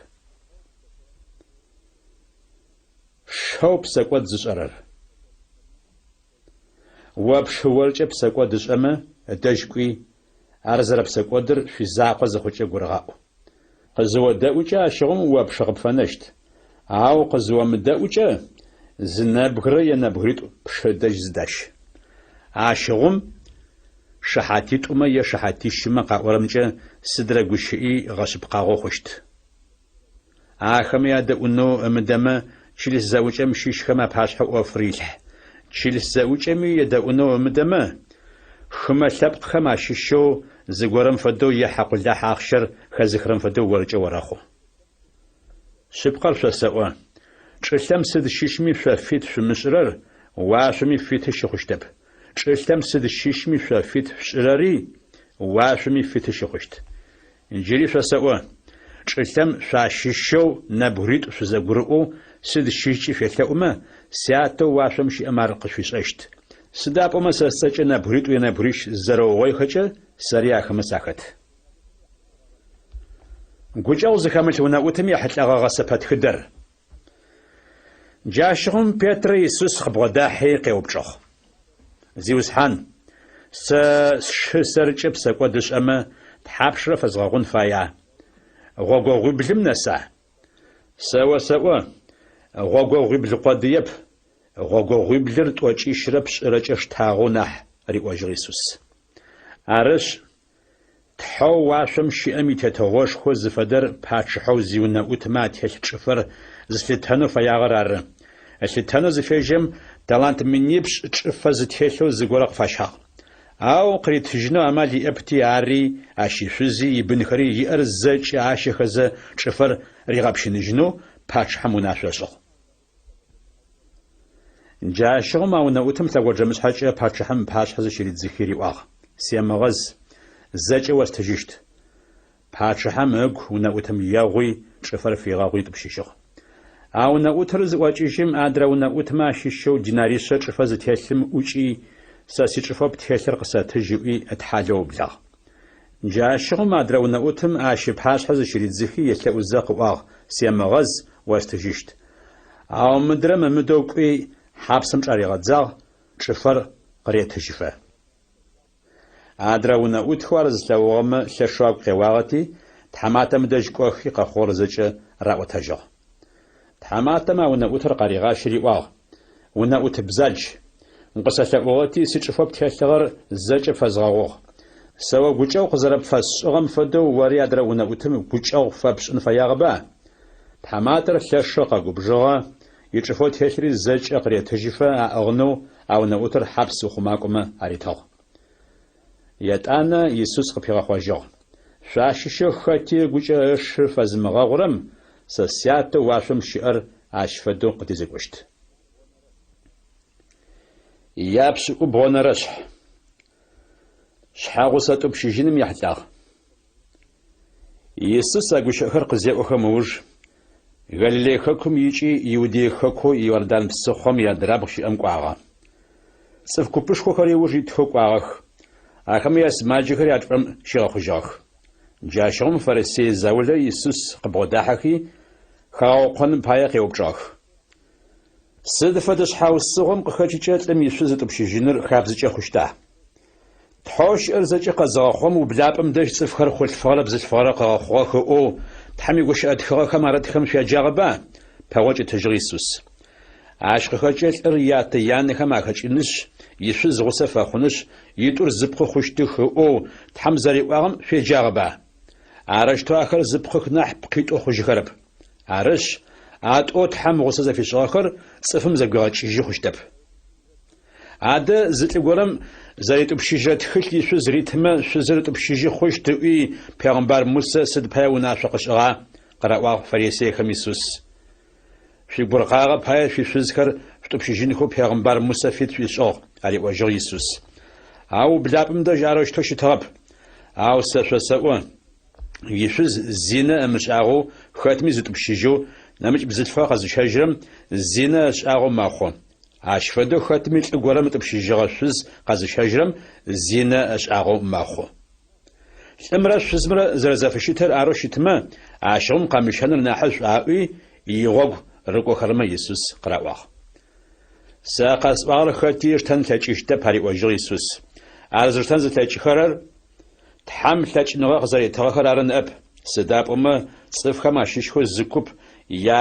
Шэу псэкӏод зышӏэрэр. О пшы оркӏэ псэкӏод ышӏэмэ, ыдэжь кӏуи, ар зэрэпсэкӏодыр шъуизакъо зыхъукӏэ гурыгъаӏу. Къызыодэӏукӏэ ащыгъум о пшы къыпфэнэщт, ау къызыомыдэӏукӏэ, зы нэбгырэ е нэбгыритӏу пшы дэжь зыдащ. Ащыгъум шыхьатитӏумэ е шыхьатищымэ къаӏорэмкӏэ сыдрэ гущыӏи гъэшъыпкъагъэу хъущт. Ахэмэ ядэӏунэу ымыдэмэ, чылыс зэӏукӏэм щыщхэм апашъхьэ ӏофыр илъхь. Чылыс зэӏукӏэми едэӏунэу ымыдэмэ, хымэ лъэпкъхэм ащыщэу зыгорэм фэдэу е хьакъулахь ахъщэр хэзыхырэм фэдэу оркӏэ орэхъу. Шъыпкъэр шъосэӏо, чӏылъэм сыд щыщми шъо фит шъумышӏырэр уашъоми фиты щыхъущтэп. Чӏылъэм сыд щыщми шъо фит шъушӏырэри уашъоми фиты щыхъущт. Джыри шъосэӏо, чӏылъэм шъуащыщэу нэбгыритӏу шъузэгурыӏоу сыд щыщкӏи шъуелъэӏумэ, Сятэу уашъом щыӏэм ар къышъуишӏэщт. Сыда пӏомэ сэ сцӏэкӏэ нэбгыритӏу е нэбгырищ зызэрэугъоихэкӏэ, сэри ахэмэ сахэт. Гукӏэгъу зыхэмылъ унэӏутым ехьылӏэгъэ гъэсэпэтхыдэр. Джащыгъум Петрэ Исус къыбгъодахьи къеупчӏыгъ. Зиусхьан, сэ сшы сэркӏэ псэкӏод ышӏэмэ, тхьапшрэ фэзгъэгъун фая? Гъогогъуиблым нэса? Сэ осэӏо, гъогогъуибл къодыеп, гъогогъуиблыр тӏокӏищрэ пшӏырэкӏэ штагъэу нахь, риӏожьыгъ Исус. Арышъ, Тхьэу уашъом щыӏэм и Тетыгъошхо зыфэдэр пачъыхьэу зиунэӏутмэ ателъ чӏыфэр зылъытэнэу фэягъэр ары. Ылъытэнэу зыфежьэм, талант минипшӏ чӏыфэ зытелъэу зыгорэ къыфащагъ. Ау къыритыжьынэу амал иӏэпти, ари, ащ ишъузи, ибынхэри иӏэр зэкӏэ ащэхэзэ чӏыфэр ригъэпщыныжьынэу пачъыхьэм унашъо ышӏыгъ. Джащыгъум а унэӏутым лъэгоджэмышъхьэкӏэ пачъыхьэм ыпашъхьэ зыщыридзыхи риӏуагъ, Семыгъэз, зэкӏэ остыжьыщт. Пачъыхьэм ыгу унэӏутым егъуи, чӏыфэр фигъэгъуи ытӏупщыжьыгъ. А унэӏутыр зыӏокӏыжьым, адрэ унэӏутмэ ащыщэу динаришъэ чӏыфэ зытелъым ӏукӏи, сэ сичӏыфэу птелъыр къысэтыжь ыӏуи ытхьалэу ыублагъ. Джащыгъум адрэ унэӏутым ащ ыпашъхьэ зыщыридзыхи елъэӏузэ къыӏуагъ, Семыгъэз, остыжьыщт. Ау мыдрэм ымыдэу кӏуи, хьапсым чӏаригъэдзагъ, чӏыфэр къыретыжьыфэ. Адрэ унэӏутхэу ар зылъэгъугъэмэ лъэшэу агу къеуагъэти, тхьаматэм ыдэжь кӏохи къэхъугъэр зэкӏэ раӏотэжьыгъ. Тхьаматэм а унэӏутыр къаригъащи риӏуагъ, Унэӏут бзадж, укъысэлъэӏугъэти, сичӏыфэу птелъыгъэр зэкӏэ пфэзгъэгъугъ. Сэ о гукӏэгъу къызэрэпфэсшӏыгъэм фэдэу ори адрэ унэӏутым гукӏэгъу фэпшӏын фэягъэба? Тхьаматэр лъэшэу къэгубжыгъэ, ичӏыфэу телъри зэкӏэ къыретыжьыфэ аӏыгъынэу а унэӏутыр хьапс ухъумакӏомэ аритыгъ. Етӏанэ Исус къыпигъэхъожьыгъ, Шъуащыщэу хэти ыгукӏэ ышы фэзымыгъэгъурэм сэ Сятэу уашъом щыӏэр ащ фэдэу къыдезекӏощт. Япшӏыкӏубгъонэрэшъхь. Шъхьэгъусэ тӏупщыжьыным ехьылӏагъ. Исус а гущыӏэхэр къызеӏохэм ыуж, Галилей хэкум икӏи Иудей хэкоу Иордан псыхъом иадрабгъу щыӏэм кӏуагъэ. Цӏыф купышхохэри ыуж итхэу кӏуагъэх, ахэмэ ясымаджэхэри а чӏыпӏэм щигъэхъужьыгъэх. Джащыгъум фарисей заулэ Исус къыбгъодахьэхи, хагъэукъоным пае къеупчӏыгъэх. Сыд фэдэ шъхьаусыгъом къыхэкӏыкӏэ лӏым ишъуз ытӏупщыжьыныр хабзэкӏэ хъущта? Тхьэу щыӏэр зэкӏэ къэзыгъэхъугъэм ублапӏэм дэжь цӏыфхэр хъулъфыгъэрэ бзылъфыгъэрэ къыгъэхъугъэх ыӏоу Тхьэм игущыӏэ тхыгъэхэм арытхэм шъуяджагъэба? пэгъокӏ ытыжьыгъ Исус. Ащ къыхэкӏэ лӏыр ятэ-янэхэм ахэкӏынышъ, ишъуз гъусэ фэхъунышъ, итӏур зы пкъы хъущтых ыӏоу Тхьэм зэриӏуагъэм шъуеджагъэба? Арэущтэу ахэр зы пкъых нахь пкъитӏу хъужьыхэрэп. Арышъ, а тӏоу Тхьэм гъусэ зэфишӏыгъэхэр цӏыфым зэгуигъэкӏыжьы хъущтэп. Адэ зы лӏы горэм зэритӏупщыжьрэ тхылъ ишъуз ритымэ, шъузыр ытӏупщыжьы хъущт ыӏуи, пегъымбар Мусэ сыд пае унашъо къышӏыгъа? къыраӏуагъ фарисейхэм Исус. Шъуигуркъагъэ пае шъуишъузхэр шъутӏупщыжьынхэу пегъымбар Мусэ фит шъуишӏыгъ, ариӏожьыгъ Исус. Ау ублапӏэм дэжь арэущтэу щытыгъэп. Ау сэ шъосэӏо, ишъуз зинэ ымышӏагъэу хэтми зытӏупщыжьэу нэмыкӏ бзылъфыгъэ къэзыщэжьырэм зинэ ышӏагъэу мэхъу. Ащ фэдэу хэтми лӏы горэм ытӏупщыжьыгъэ шъуз къэзыщэжьырэм зинэ ышӏагъэу мэхъу. Лӏымрэ шъузымрэ зэрэзэфыщытыр арэу щытмэ, ащыгъум къэмыщэныр нахьышӏу аӏуи, игъогу рыкӏохэрэмэ Исус къыраӏуагъ. Сэ къэсӏуагъэр хэти ыштэн ылъэкӏыщтэп, ариӏожьыгъ Исус. Ар зыштэн зылъэкӏыхэрэр Тхьэм лъэкӏыныгъэ къызэритыгъэхэр ары ныӏэп, сыда пӏомэ цӏыфхэм ащыщхэу зы куп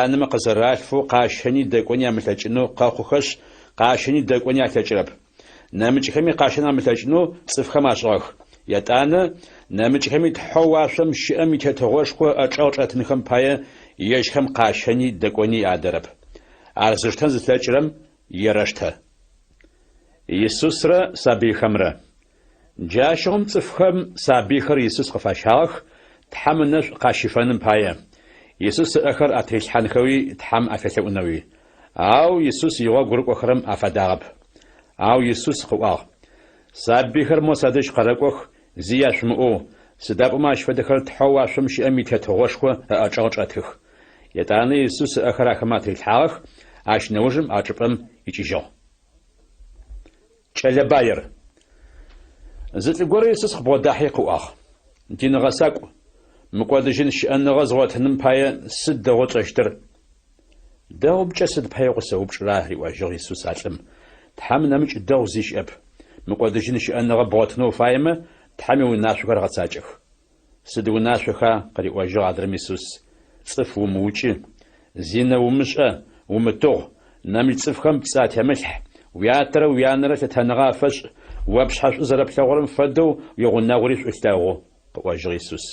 янэмэ къызэралъфэу къащэни дэкӏони амылъэкӏынэу къэхъухэшъ, къащэни дэкӏони алъэкӏырэп. Нэмыкӏхэми къащэн амылъэкӏынэу цӏыфхэм ашӏыгъэх. Етӏанэ, нэмыкӏхэми Тхьэу уашъом щыӏэм и Тетыгъошхо ыӏэчӏэгъ чӏэтынхэм пае ежьхэм къащэни дэкӏони адэрэп. Ар зыштэн зылъэкӏырэм ерэштэ. Исусрэ сабыйхэмрэ. Джащыгъум цӏыфхэм сабыйхэр Исус къыфащагъэх, Тхьэм ынэшӏу къащифэным пае, Исус ыӏэхэр атырилъхьанхэуи Тхьэм афелъэӏунэуи. Ау Исус игъогу рыкӏохэрэм афадагъэп. Ау Исус къыӏуагъ, Сабыйхэр мо садэжь къэрэкӏох, зи яшъумыӏоу, сыда пӏомэ ащ фэдэхэр Тхьэу уашъом щыӏэм и Тетыгъошхо ыӏэчӏэгъ чӏэтых. Етӏанэ Исус ыӏэхэр ахэмэ атырилъхьагъэх, ащ нэужым а чӏыпӏэм икӏыжьыгъ. Кӏэлэ баир. Зы лӏы горэ Исус къыбгъодахьи къыӏуагъ, Дин гъэсакӏу, мыкӏодыжьын щыӏэныгъэ згъотыным пае сыд дэгъоу тшӏэщтыр? Дэгъумкӏэ сыд пае укъысэупчӏыра? риӏожьыгъ Исус а лӏым. Тхьэм нэмыкӏ дэгъу зи щыӏэп. Мыкӏодыжьын щыӏэныгъэ бгъотынэу уфаемэ, Тхьэм иунашъохэр гъэцакӏэх. Сыд унашъоха? къыриӏожьыгъ адрэм Исус. Цӏыф умыукӏы, зинэ умышӏэ, умытыгъу, нэмыкӏ цӏыфхэм пцӏы атемылъхь, уятэрэ уянэрэ лъытэныгъэ афэшӏ, о пшъхьэ шӏу зэрэплъэгъурэм фэдэу уигъунэгъури шӏу лъэгъу, къыӏожьыгъ Исус.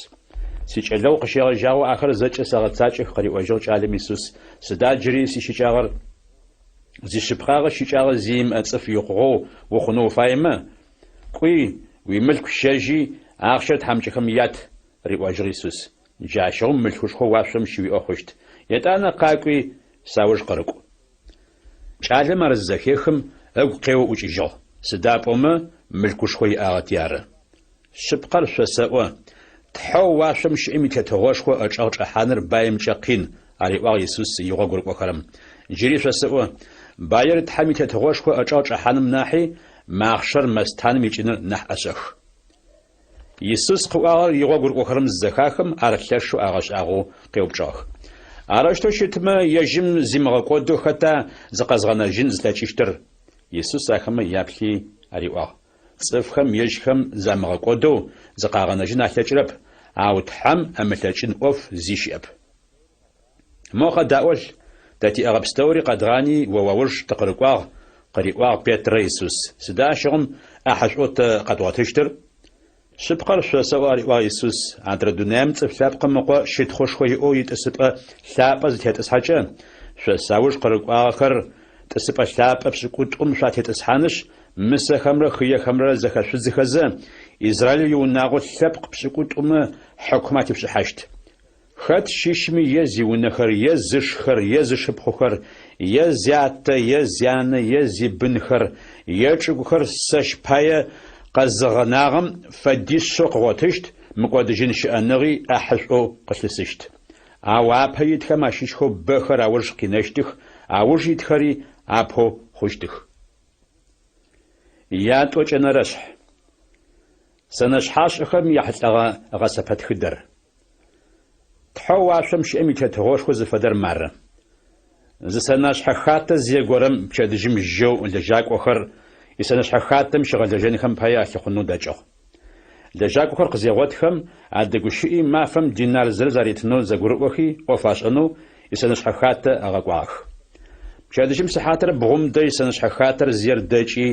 Сикӏэлэгъу къыщегъэжьагъэу ахэр зэкӏэ сэгъэцакӏэх, къыриӏожьыгъ кӏалэм Исус, сыда джыри сищыкӏагъэр? Зишъыпкъагъэ щыкӏагъэ зи имыӏэ цӏыф икъугъэу ухъунэу уфаемэ, Кӏуи, уимылъку щэжьи, ахъщэр тхьамыкӏэхэм ят, риӏожьыгъ Исус. Джащыгъум мылъкушхо уашъом щыуиӏэ хъущт. Етӏанэ къакӏуи, сауж къырыкӏу. Кӏалэм ар зызэхехым, ыгу къеоу ӏукӏыжьыгъ, сыда пӏомэ мылъкушхо иӏагъэти ары. Шъыпкъэр шъосэӏо, Тхьэу уашъом щыӏэм и Тетыгъошхо ычӏэгъ чӏэхьаныр баимкӏэ къин, ариӏуагъ Исус игъогу рыкӏохэрэм. Джыри шъосэӏо, баир Тхьэм и Тетыгъошхо ычӏэгъ чӏэхьаным нахьи, махъшэр мэстаным икӏыныр нахь ӏэшӏэх. Исус къыӏуагъэр игъогу рыкӏохэрэм зызэхахым, ар лъэшэу агъэшӏагъоу къеупчӏыгъэх. Арэущтэу щытмэ, ежьым зимыгъэкӏодэу хэта зыкъэзгъэнэжьын зылъэкӏыщтыр? Исус ахэмэ яплъи ариӏуагъ. Цӏыфхэм ежьхэм замыгъэкӏодэу зыкъагъэнэжьын алъэкӏырэп, ау Тхьэм ымылъэкӏын ӏоф зи щыӏэп. Мо къэдаӏолъ, тэ тиӏэгъэ пстэури къэдгъани о уауж тыкъырыкӏуагъ, къыриӏуагъ Петрэ Исус. Сыда ащыгъум ӏахьышӏоу тэ къэдгъотыщтыр? Шъыпкъэр шъосэӏо, ариӏуагъ Исус, адрэ дунаим Цӏыф Лъэпкъым Ыкъо щытхъушхо иӏэу итӏысыпӏэ лъапӏэ зытетӏысхьэкӏэ, шъо сауж къырыкӏуагъэхэр тӏысыпӏэ лъапӏэ пшӏыкӏутӏум шъуатетӏысхьанышъ, мысэхэмрэ хыехэмрэ зэхэшъудзыхэзэ, Израиль иунагъо лъэпкъ пшӏыкӏутӏумэ хьыкум атешъушӏыхьащт. Хэт щыщми е зиунэхэр, е зышхэр, е зышыпхъухэр, е зятэ, е зянэ, е зибынхэр, е чӏыгухэр сэщ пае къэзыгъэнагъэм фэдишъэу къыгъотыщт, мыкӏодыжьын щыӏэныгъи ӏахьышӏоу къылъысыщт. Ау апэ итхэм ащыщхэу бэхэр ауж къинэщтых, ауж итхэри апэу хъущтых. Ятӏокӏэнэрэшъхь. Сэнэшъхьашӏэхэм яхьылӏэгъэ гъэсэпэтхыдэр. Тхьэу уашъом щыӏэм и Тетыгъошхо зыфэдэр мары. Зы сэнашъхьэ хатэ зие горэм пчэдыжьым жьэу лэжьакӏохэр исэнэшъхьэ хатэм щигъэлэжьэнхэм пае алъыхъунэу дэкӏыгъ. Лэжьакӏохэр къызегъотхэм, адэгущыӏи мафэм динар зырыз аритынэу зэгурыӏохи ӏоф ашӏэнэу исэнэшъхьэ хатэ ыгъэкӏуагъэх. Пчэдыжьым сыхьатыр бгъум дэжь сэнэшъхьэ хатэр зиер дэкӏи,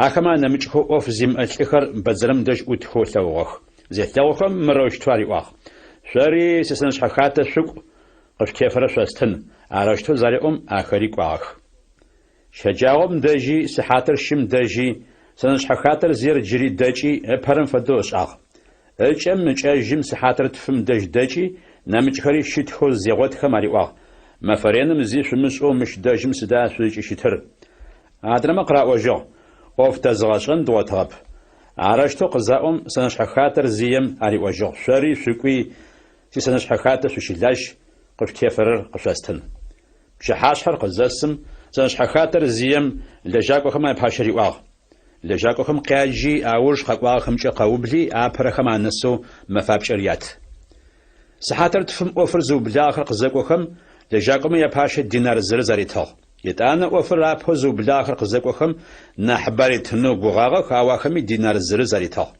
ахэмэ анэмыкӏхэу ӏоф зимыӏэ лӏыхэр бэдзэрым дэжь ӏутхэу ылъэгъугъэх. Зелъэгъухэм мырэущтэу ариӏуагъ, Шъори сисэнэшъхьэ хатэ шъукӏу, къышъутефэрэр шъостын. Арэущтэу зареӏом, ахэри кӏуагъэх. Щэджагъом дэжьи, сыхьатыр щым дэжьи, сэнэшъхьэ хатэр зиер джыри дэкӏи, ыпэрэм фэдэу ышӏагъ. Ыкӏэм ыкӏэжьым сыхьатыр тфым дэжь дэкӏи, нэмыкӏхэри щытхэу зегъотхэм ариӏуагъ. Мэфэ реным зи шъумышӏэу мыщ дэжьым сыда шъузкӏыщытыр? Адрэмэ къыраӏожьыгъ, ӏоф тэзыгъэшӏэн дгъотыгъэп. Арэущтэу къызаӏом, сэнэшъхьэ хатэр зием ариӏожьыгъ, Шъори шъукӏуи, сисэнэшъхьэ хатэ шъущылажь, къышъутефэрэр къышъостын. Пчыхьашъхьэр къызэсым, сэнэшъхьэ хатэр зием лэжьакӏохэм япащэ риӏуагъ, Лэжьакӏохэм къяджи, ауж къэкӏуагъэхэмкӏэ къэубли, апэрэхэм анэсэу мэфапкӏэр ят. Сыхьатыр тфым ӏофыр зыублагъэхэр къызэкӏохэм, лэжьакӏомэ япащэ динар зырыз аритыгъ. Етӏанэ ӏофыр апэу зыублагъэхэр къызэкӏохэм, нахьыбэ аритынэу гугъагъэх, ау ахэми динар зырыз аритыгъ.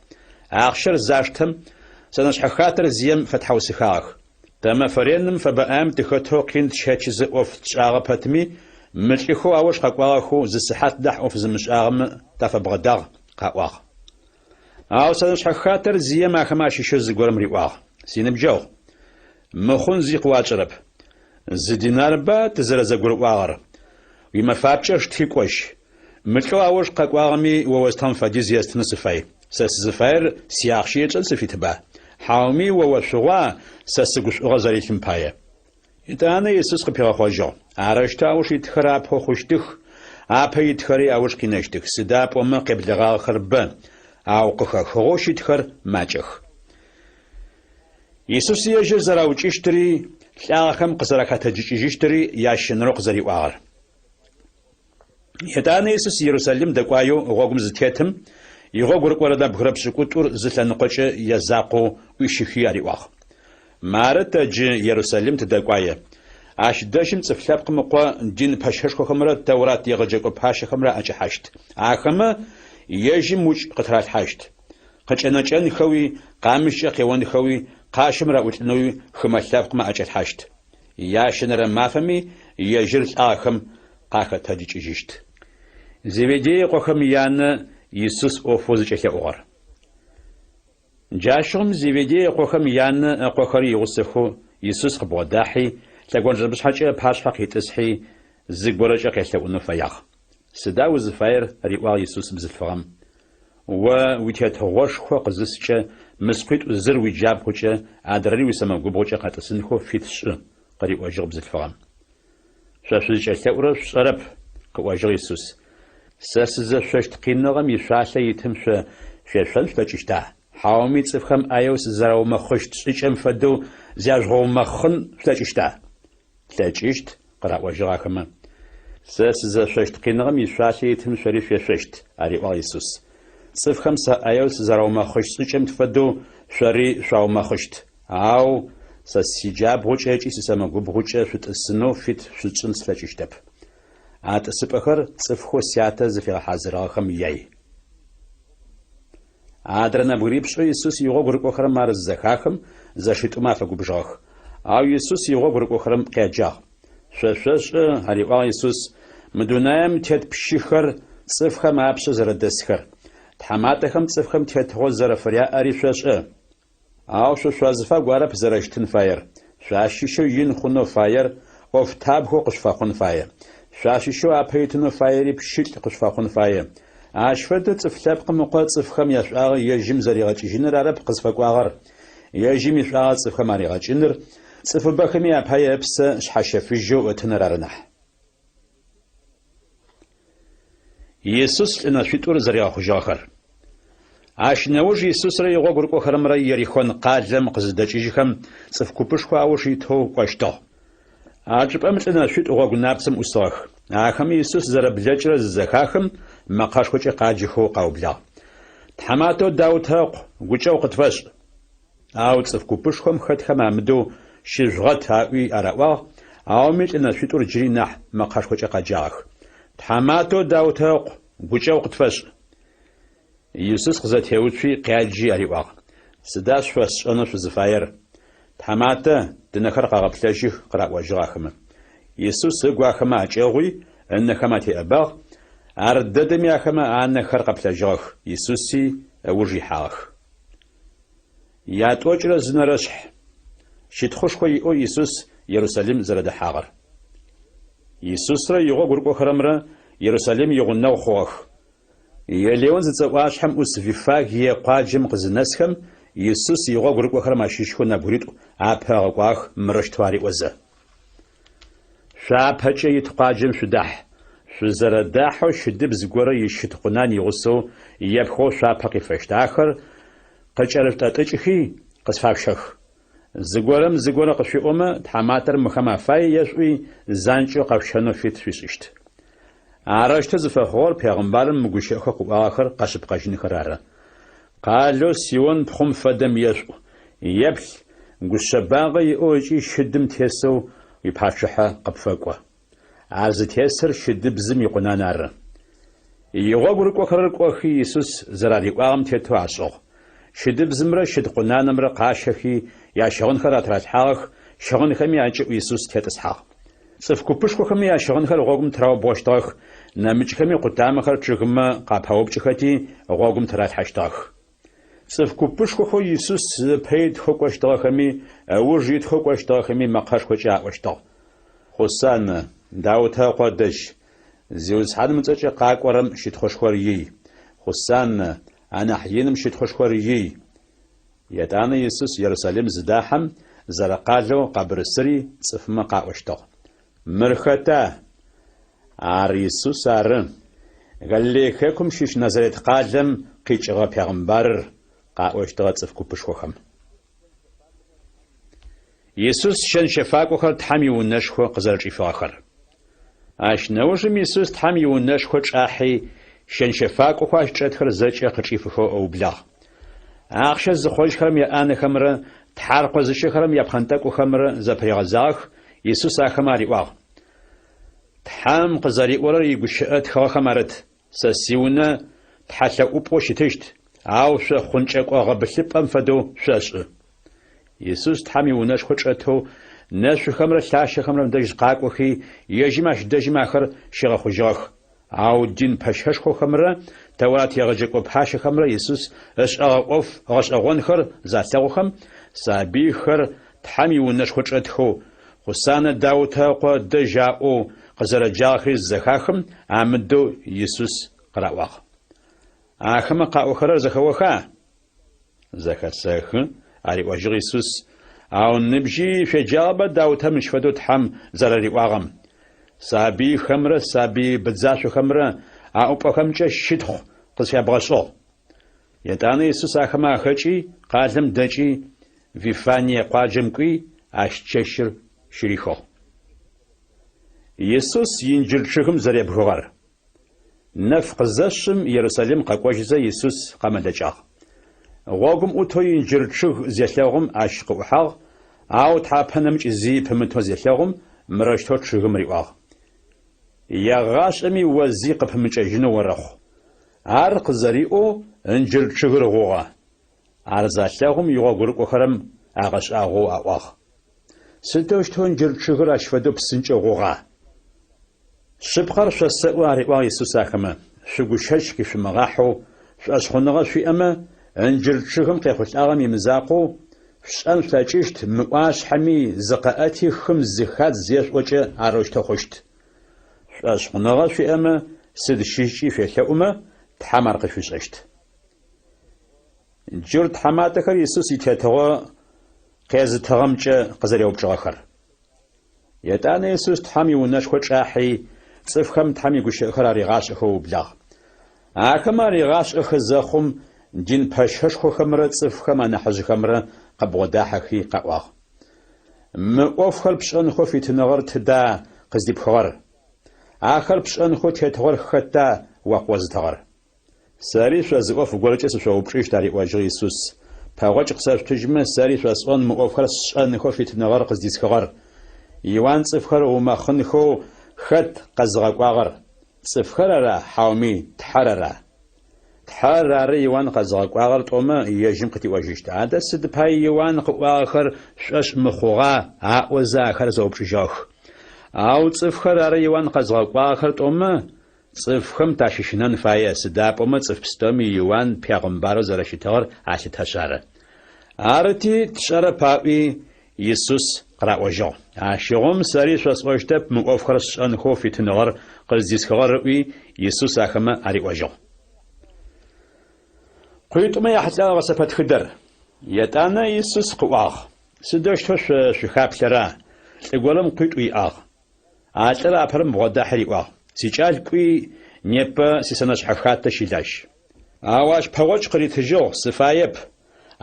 Ахъщэр заштэм, сэнэшъхьэ хатэр зием фэтхьаусыхагъэх. Тэ мэфэ реным фэбэ ӏаем тыхэтэу къин тщэчызэ ӏоф тшӏагъэ пэтми, мы лӏыхэу ауж къэкӏуагъэхэу зы сыхьат нахь ӏоф зымышӏагъэмэ тафэбгъэдагъ, къаӏуагъ. Ау сэнэшъхьэ хатэр зием ахэмэ ащыщэу зыгорэм риӏуагъ, Синыбджэгъу, мыхъун зи къыуатшӏэрэп. Зы динарба тызэрэзэгурыӏуагъэр? Уимэфапкӏэ шти кӏожь. Мы лӏэу ауж къэкӏуагъэми о остыгъэм фэдиз естынэу сыфай. Сэ сызыфаер сиахъщэ етшӏэн сыфитба? Хьауми о ошъугъуа сэ сыгу шӏугъэ зэрилъым пае? Етӏанэ Исус къыпигъэхъожьыгъ, Арэущтэу ауж итхэр апэу хъущтых, апэ итхэри ауж къинэщтых, сыда пӏомэ къеблэгъагъэхэр бэ, ау къыхэхыгъэу щытхэр макӏэх. Исус ежьыр зэраукӏыщтыри, лӏагъэхэм къызэрахэтэджыкӏыжьыщтыри ящэнэрэу къызэриӏуагъэр. Етӏанэ Исус Ерусалим дэкӏуаеу гъогум зытетым, игъогу рыкӏорэ нэбгырэ пшӏыкӏутӏур зы лъэныкъокӏэ язакъоу ӏуищыхи ариӏуагъ. Мары тэ джы Ерусалим тыдэкӏуае. Ащ дэжьым Цӏыф Лъэпкъым Ыкъо дин пэщэшхохэмрэ Тэурат егъэджэкӏо пащэхэмрэ аӏэкӏэхьащт. Ахэмэ ежьым укӏ къытыралъхьащт. Къыкӏэнэкӏэнхэуи, къамыщкӏэ къеонхэуи, къащым раӏулӏынэуи хымэ лъэпкъмэ аӏэкӏалъхьащт. Ящэнэрэ мафэми ежьыр лӏагъэхэм къахэтэджыкӏыжьыщт. Зеведей ыкъохэм янэ Исус ӏофэу зыкӏелъэӏугъэр. Джащыгъум Зеведей ыкъохэм янэ ыкъохэри игъусэхэу Исус къыбгъодахьи, лъэгонджэмышъхьэкӏэ ыпашъхьэ къитӏысхьи, зыгорэкӏэ къелъэӏунэу фэягъ. Сыда узыфаер? риӏуагъ Исус бзылъфыгъэм. О уитетыгъошхо къызыскӏэ, мы скъуитӏу зыр уиджабгъукӏэ, адрэри уисэмэгубгъукӏэ къэтӏысынхэу фит шӏы, къыриӏожьыгъ бзылъфыгъэм. Шъо шъузкӏэлъэӏурэр шъушӏэрэп, къыӏожьыгъ Исус. Сэ сызэшъощт къиныгъэм ишъуалъэ итым шъо шъуешъон шъулъэкӏыщта? Хьауми цӏыфхэм ӏаеу сызэраумэхъыщт шӏыкӏэм фэдэу зяжъугъэумэхъын шъулъэкӏыщта? Тлъэкӏыщт, къыраӏожьыгъ ахэмэ. Сэ сызэшъощт къиныгъэм ишъуалъэ итым шъори шъуешъощт, ариӏуагъ Исус. Цӏыфхэм сэ ӏаеу сызэраумэхъыщт шӏыкӏэм фэдэу шъори шъуаумэхъыщт. Ау сэ сиджабгъукӏэ ыкӏи сисэмэгубгъукӏэ шъутӏысынэу фит шъусшӏын слъэкӏыщтэп. А тӏысыпӏэхэр цӏыфхэу Сятэ зыфигъэхьазырыгъэхэм яй. Адрэ нэбгырипшӏэу Исус игъогу рыкӏохэрэм ар зызэхахым, зэшитӏумэ афэгубжыгъэх. Ау Исус игъогу рыкӏохэрэм къяджагъ. Шъо шъошӏэ, ариӏуагъ Исус, мы дунаем тет пщыхэр цӏыфхэм апшъэ зэрэдэсхэр. Тхьаматэхэм цӏыфхэм тетыгъо зэрэфыряӏэри шъошӏэ. Ау шъо шъуазыфагу арэп зэрэщытын фаер. Шъуащыщэу ин хъунэу фаер ӏофтабгэу къышъуфэхъун фае. Шъуащыщэу апэ итынэу фаери пщылӏ къышъуфэхъун фае. Ащ фэдэу Цӏыф Лъэпкъым Ыкъо цӏыфхэм яшӏуагъэ ежьым зэригъэкӏыжьыныр арэп къызфэкӏуагъэр, ежьым ишӏуагъэ цӏыфхэм аригъэкӏыныр, цӏыфыбэхэми апае ыпсэ шъхьэщэфыжьэу ытыныр ары нахь. Исус лӏы нэшъуитӏур зэригъэхъужьыгъэхэр. Ащ нэуж Исусрэ игъогу рыкӏохэрэмрэ Ерихон къалэм къызыдэкӏыжьхэм, цӏыф купышхо ауж итэу кӏощтыгъ. А чӏыпӏэм лӏы нэшъуитӏу гъогу напцэм ӏусыгъэх. Ахэми Исус зэрэблэкӏырэр зызэхахым, мэкъэшхокӏэ къаджэхэу къаублагъ. Тхьаматэу Даутэ ыкъу, гукӏэгъу къытфэшӏ! Ау цӏыф купышхом хэтхэм амыдэу Щыжъугъэт аӏуи араӏуагъ, ауми лӏы нэшъуитӏур джыри нахь мэкъэшхокӏэ къэджагъэх. Тхьаматэу Даутэ ыкъу, гукӏэгъу къытфэшӏ! Исус къызэтеуцуи, къяджи ариӏуагъ, Сыда шъуфэсшӏэнэу шъузыфаер? Тхьаматэ, тынэхэр къэгъэплъэжьых, къыраӏожьыгъ ахэмэ. Исус ыгу ахэмэ акӏэгъуи, ынэхэм атеӏэбагъ, ар дэдэми ахэмэ анэхэр къэплъэжьыгъэх, Исуси ыуж ихьагъэх. Ятӏокӏырэ зы нэрэшъхь. Щытхъушхо иӏэу Исус Ерусалим зэрэдэхьагъэр. Исусрэ игъогу рыкӏохэрэмрэ Ерусалим игъунэгъу хъугъэх. Елеон зыцӏэ ӏуашъхьэм ӏус Виффагие къуаджэм къызынэсхэм, Исус игъогу рыкӏохэрэм ащыщхэу нэбгыритӏу апэ ыгъэкӏуагъэх мырэущтэу ариӏозэ. Шъуапэкӏэ ит къуаджэм шъудахь. Шъузэрэдахьэу щыдыбз горэ ищыд къунан игъусэу епхыгъэу шъуапэ къифэщт. Ахэр къыкӏэрышъутӏэтӏыкӏхи, къысфашъущэх. Зыгорэм зыгорэ къышъуиӏомэ, тхьаматэр мыхэм афай ешъуӏуи, занкӏэу къэшъущэнэу фит шъуишӏыщт. Арэущтэу зыфэхъугъэр пегъымбарым мы гущыӏэхэу къыӏуагъэхэр къэшъыпкъэжьынхэр ары. Къалэу Сион пхъум фэдэм ешъуӏу, Еплъ, гушъэбагъэ иӏэу ыкӏи щыдым тесэу уипачъыхьэ къыпфэкӏо. Ар зытесыр щыдыбзым икъунан ары. Игъогу рыкӏохэрэр кӏохи, Исус зэрариӏуагъэм тетэу ашӏыгъ. Щыдыбзымрэ щыд къунанымрэ къащэхи, ящыгъынхэр атыралъхьагъэх, щыгъынхэми акӏыӏу Исус тетӏысхьагъ. Цӏыф купышхохэми ящыгъынхэр гъогум тыраубгъощтыгъэх, нэмыкӏхэми къутамэхэр чъыгымэ къапаупкӏыхэти, гъогум тыралъхьэщтыгъэх. Цӏыф купышхохэу Исус ыпэ итхэу кӏощтыгъэхэми, ыуж итхэу кӏощтыгъэхэми мэкъэшхокӏэ аӏощтыгъ, Хъусаннэ, Даутэ ыкъо дэжь! Зиусхьаным ыцӏэкӏэ къакӏорэм щытхъушхор ий! Хъусаннэ, анахь иным щытхъушхор ий! Етӏанэ Исус Ерусалим зыдахьэм, зэрэкъалэу къэбырысыри цӏыфмэ къаӏощтыгъ, Мыр хэта? Ар Исус ары, Галилей хэкум щыщ Назарет къалэм къикӏыгъэ пегъымбарыр, къаӏощтыгъэ цӏыф купышхохэм. Исус щэн-щэфакӏохэр Тхьэм иунэшхо къызэрэчӏифыгъэхэр. Ащ нэужым Исус Тхьэм иунэшхо чӏахьи, щэн-щэфакӏохэу ащ чӏэтхэр зэкӏэ къычӏифыхэу ыублагъ. Ахъщэ зыхъожьхэрэм яӏанэхэмрэ тхьаркъо зыщэхэрэм япхъэнтӏэкӏухэмрэ зэпыригъэзагъэх, Исус ахэмэ ариӏуагъ, Тхьэм къызэриӏорэр игущыӏэ тхыгъэхэм арыт, Сэ сиунэ тхьэлъэӏупӏэу щытыщт, ау шъо хъункӏэкӏо гъэбылъыпӏэм фэдэу шъошӏы. Исус Тхьэм иунэшхо чӏэтэу нэшъухэмрэ лъащэхэмрэ дэжь къакӏохи, ежьым ащ дэжьым ахэр щигъэхъужьыгъэх. Ау дин пэщэшхохэмрэ Тэурат егъэджэкӏо пащэхэмрэ Исус ышӏэгъэ ӏоф гъэшӏэгъонхэр залъэгъухэм, сабыйхэр Тхьэм иунэшхо чӏэтхэу, Хъусанэ Даутэ ыкъо дэжь аӏоу къызэрэджагъэхэри зызэхахым, амыдэу Исус къыраӏуагъ. Ахэмэ къаӏохэрэр зэхэоха? Зэхэсэхы, ариӏожьыгъ Исус, ау ныбжьи шъуеджагъэба Даутэ мыщ фэдэу Тхьэм зэрэриӏуагъэм, Сабыйхэмрэ сабый быдзашъохэмрэ аӏупӏэхэмкӏэ щытхъу къысфябгъэшӏыгъ. Етӏанэ Исус ахэмэ ахэкӏи, къалэм дэкӏи, Вифание къуаджэм кӏуи, ащ чэщыр щырихыгъ. Исус инджыр чъыгым зэребгыгъэр. Нэф къызэшъым, Ерусалим къэкӏожьызэ, Исус къэмэлэкӏагъ. Гъогум ӏутэу инджыр чъыг зелъэгъум, ащ къыӏухьагъ, ау тхьапэ нэмыкӏ зи пымытэу зелъэгъум, мырэущтэу чъыгым риӏуагъ, Егъашӏэми о зи къыпымыкӏэжьынэу орэхъу. Ар къызэриӏоу инджыр чъыгыр гъугъэ. Ар залъэгъум игъогурыкӏохэрэм агъэшӏагъоу аӏуагъ. Сыдэущтэу инджыр чъыгыр ащ фэдэу псынкӏэу гъугъа? Шъыпкъэр шъосэӏо, ариӏуагъ Исус ахэмэ, шъугу щэч къишъумыгъахьэу, шӏошъхъуныгъэ шъуиӏэмэ, инджыр чъыгым къехъулӏагъэм имызакъоу, шъушӏэн шъулъэкӏыщт, мы ӏуашъхьэми зыкъэӏэти хым зыхадз зешъуӏокӏэ арэущтэу хъущт. Шӏошъхъуныгъэ шъуиӏэмэ, сыд щыщкӏи шъуелъэӏумэ, Тхьэм ар къышъуишӏэщт. Джурт тхьаматэхэр Исус итетыгъо къезытыгъэмкӏэ къызэреупчӏыгъэхэр. Етӏанэ Исус Тхьэм иунэшхо чӏахьи, цӏыфхэм Тхьэм игущыӏэхэр аригъашӏэхэу ыублагъ. Ахэмэ аригъашӏэхэ зэхъум, дин пэщэшхохэмрэ цӏыфхэм анахьыжъхэмрэ къыбгъодахьэхи къаӏуагъ. Мы ӏофхэр пшӏэнхэу фитыныгъэр тыда къыздипхыгъэр? Ахэр пшӏэнхэу тетыгъор хэта о къыозытыгъэр? Сэри шъо зы ӏоф горэкӏэ сышъоупчӏыщт, ариӏожьыгъ Исус. Пэгъокӏ къысэшъутыжьмэ, сэри шъосӏон мы ӏофхэр сшӏэнхэу фитыныгъэр къыздисхыгъэр. Иуан цӏыфхэр ыумэхъынхэу хэт къэзыгъэкӏуагъэр? Цӏыфхэр ара, хьауми Тхьэр ара? Тхьэр ары Иуан къэзыгъэкӏуагъэр тӏомэ, ежьым къытиӏожьыщт. Адэ сыд пае Иуан къыӏуагъэхэр шъушӏошъ мыхъугъа? аӏозэ ахэр зэупчӏыжьыгъэх. Ау цӏыфхэр ары Иуан къэзыгъэкӏуагъэхэр тӏомэ, Цӏыфхэм тащыщынэн фае, сыда пӏомэ цӏыф пстэуми Иуан пегъымбарэу зэрэщытыгъэр алъытэшъ ары. Арыти, тшӏэрэп аӏуи, Исус къыраӏожьыгъ. Ащыгъум сэри шъосӏощтэп мы ӏофхэр сшӏэнхэу фитыныгъэр къыздисхыгъэр, ыӏуи, Исус ахэмэ ариӏожьыгъ. Къуитӏумэ яхьылӏэгъэ гъэсэпэтхыдэр. Етӏанэ Исус къыӏуагъ, Сыдэущтэу шъо шъухаплъэра? Лӏы горэм къуитӏу иӏагъ. А лӏыр апэрэм бгъодахьи риӏуагъ, Сикӏал, кӏуи, непэ сисэнэшъхьэ хатэ щылажь. Ау ащ пэгъокӏ къыритыжьыгъ, Сыфаеп!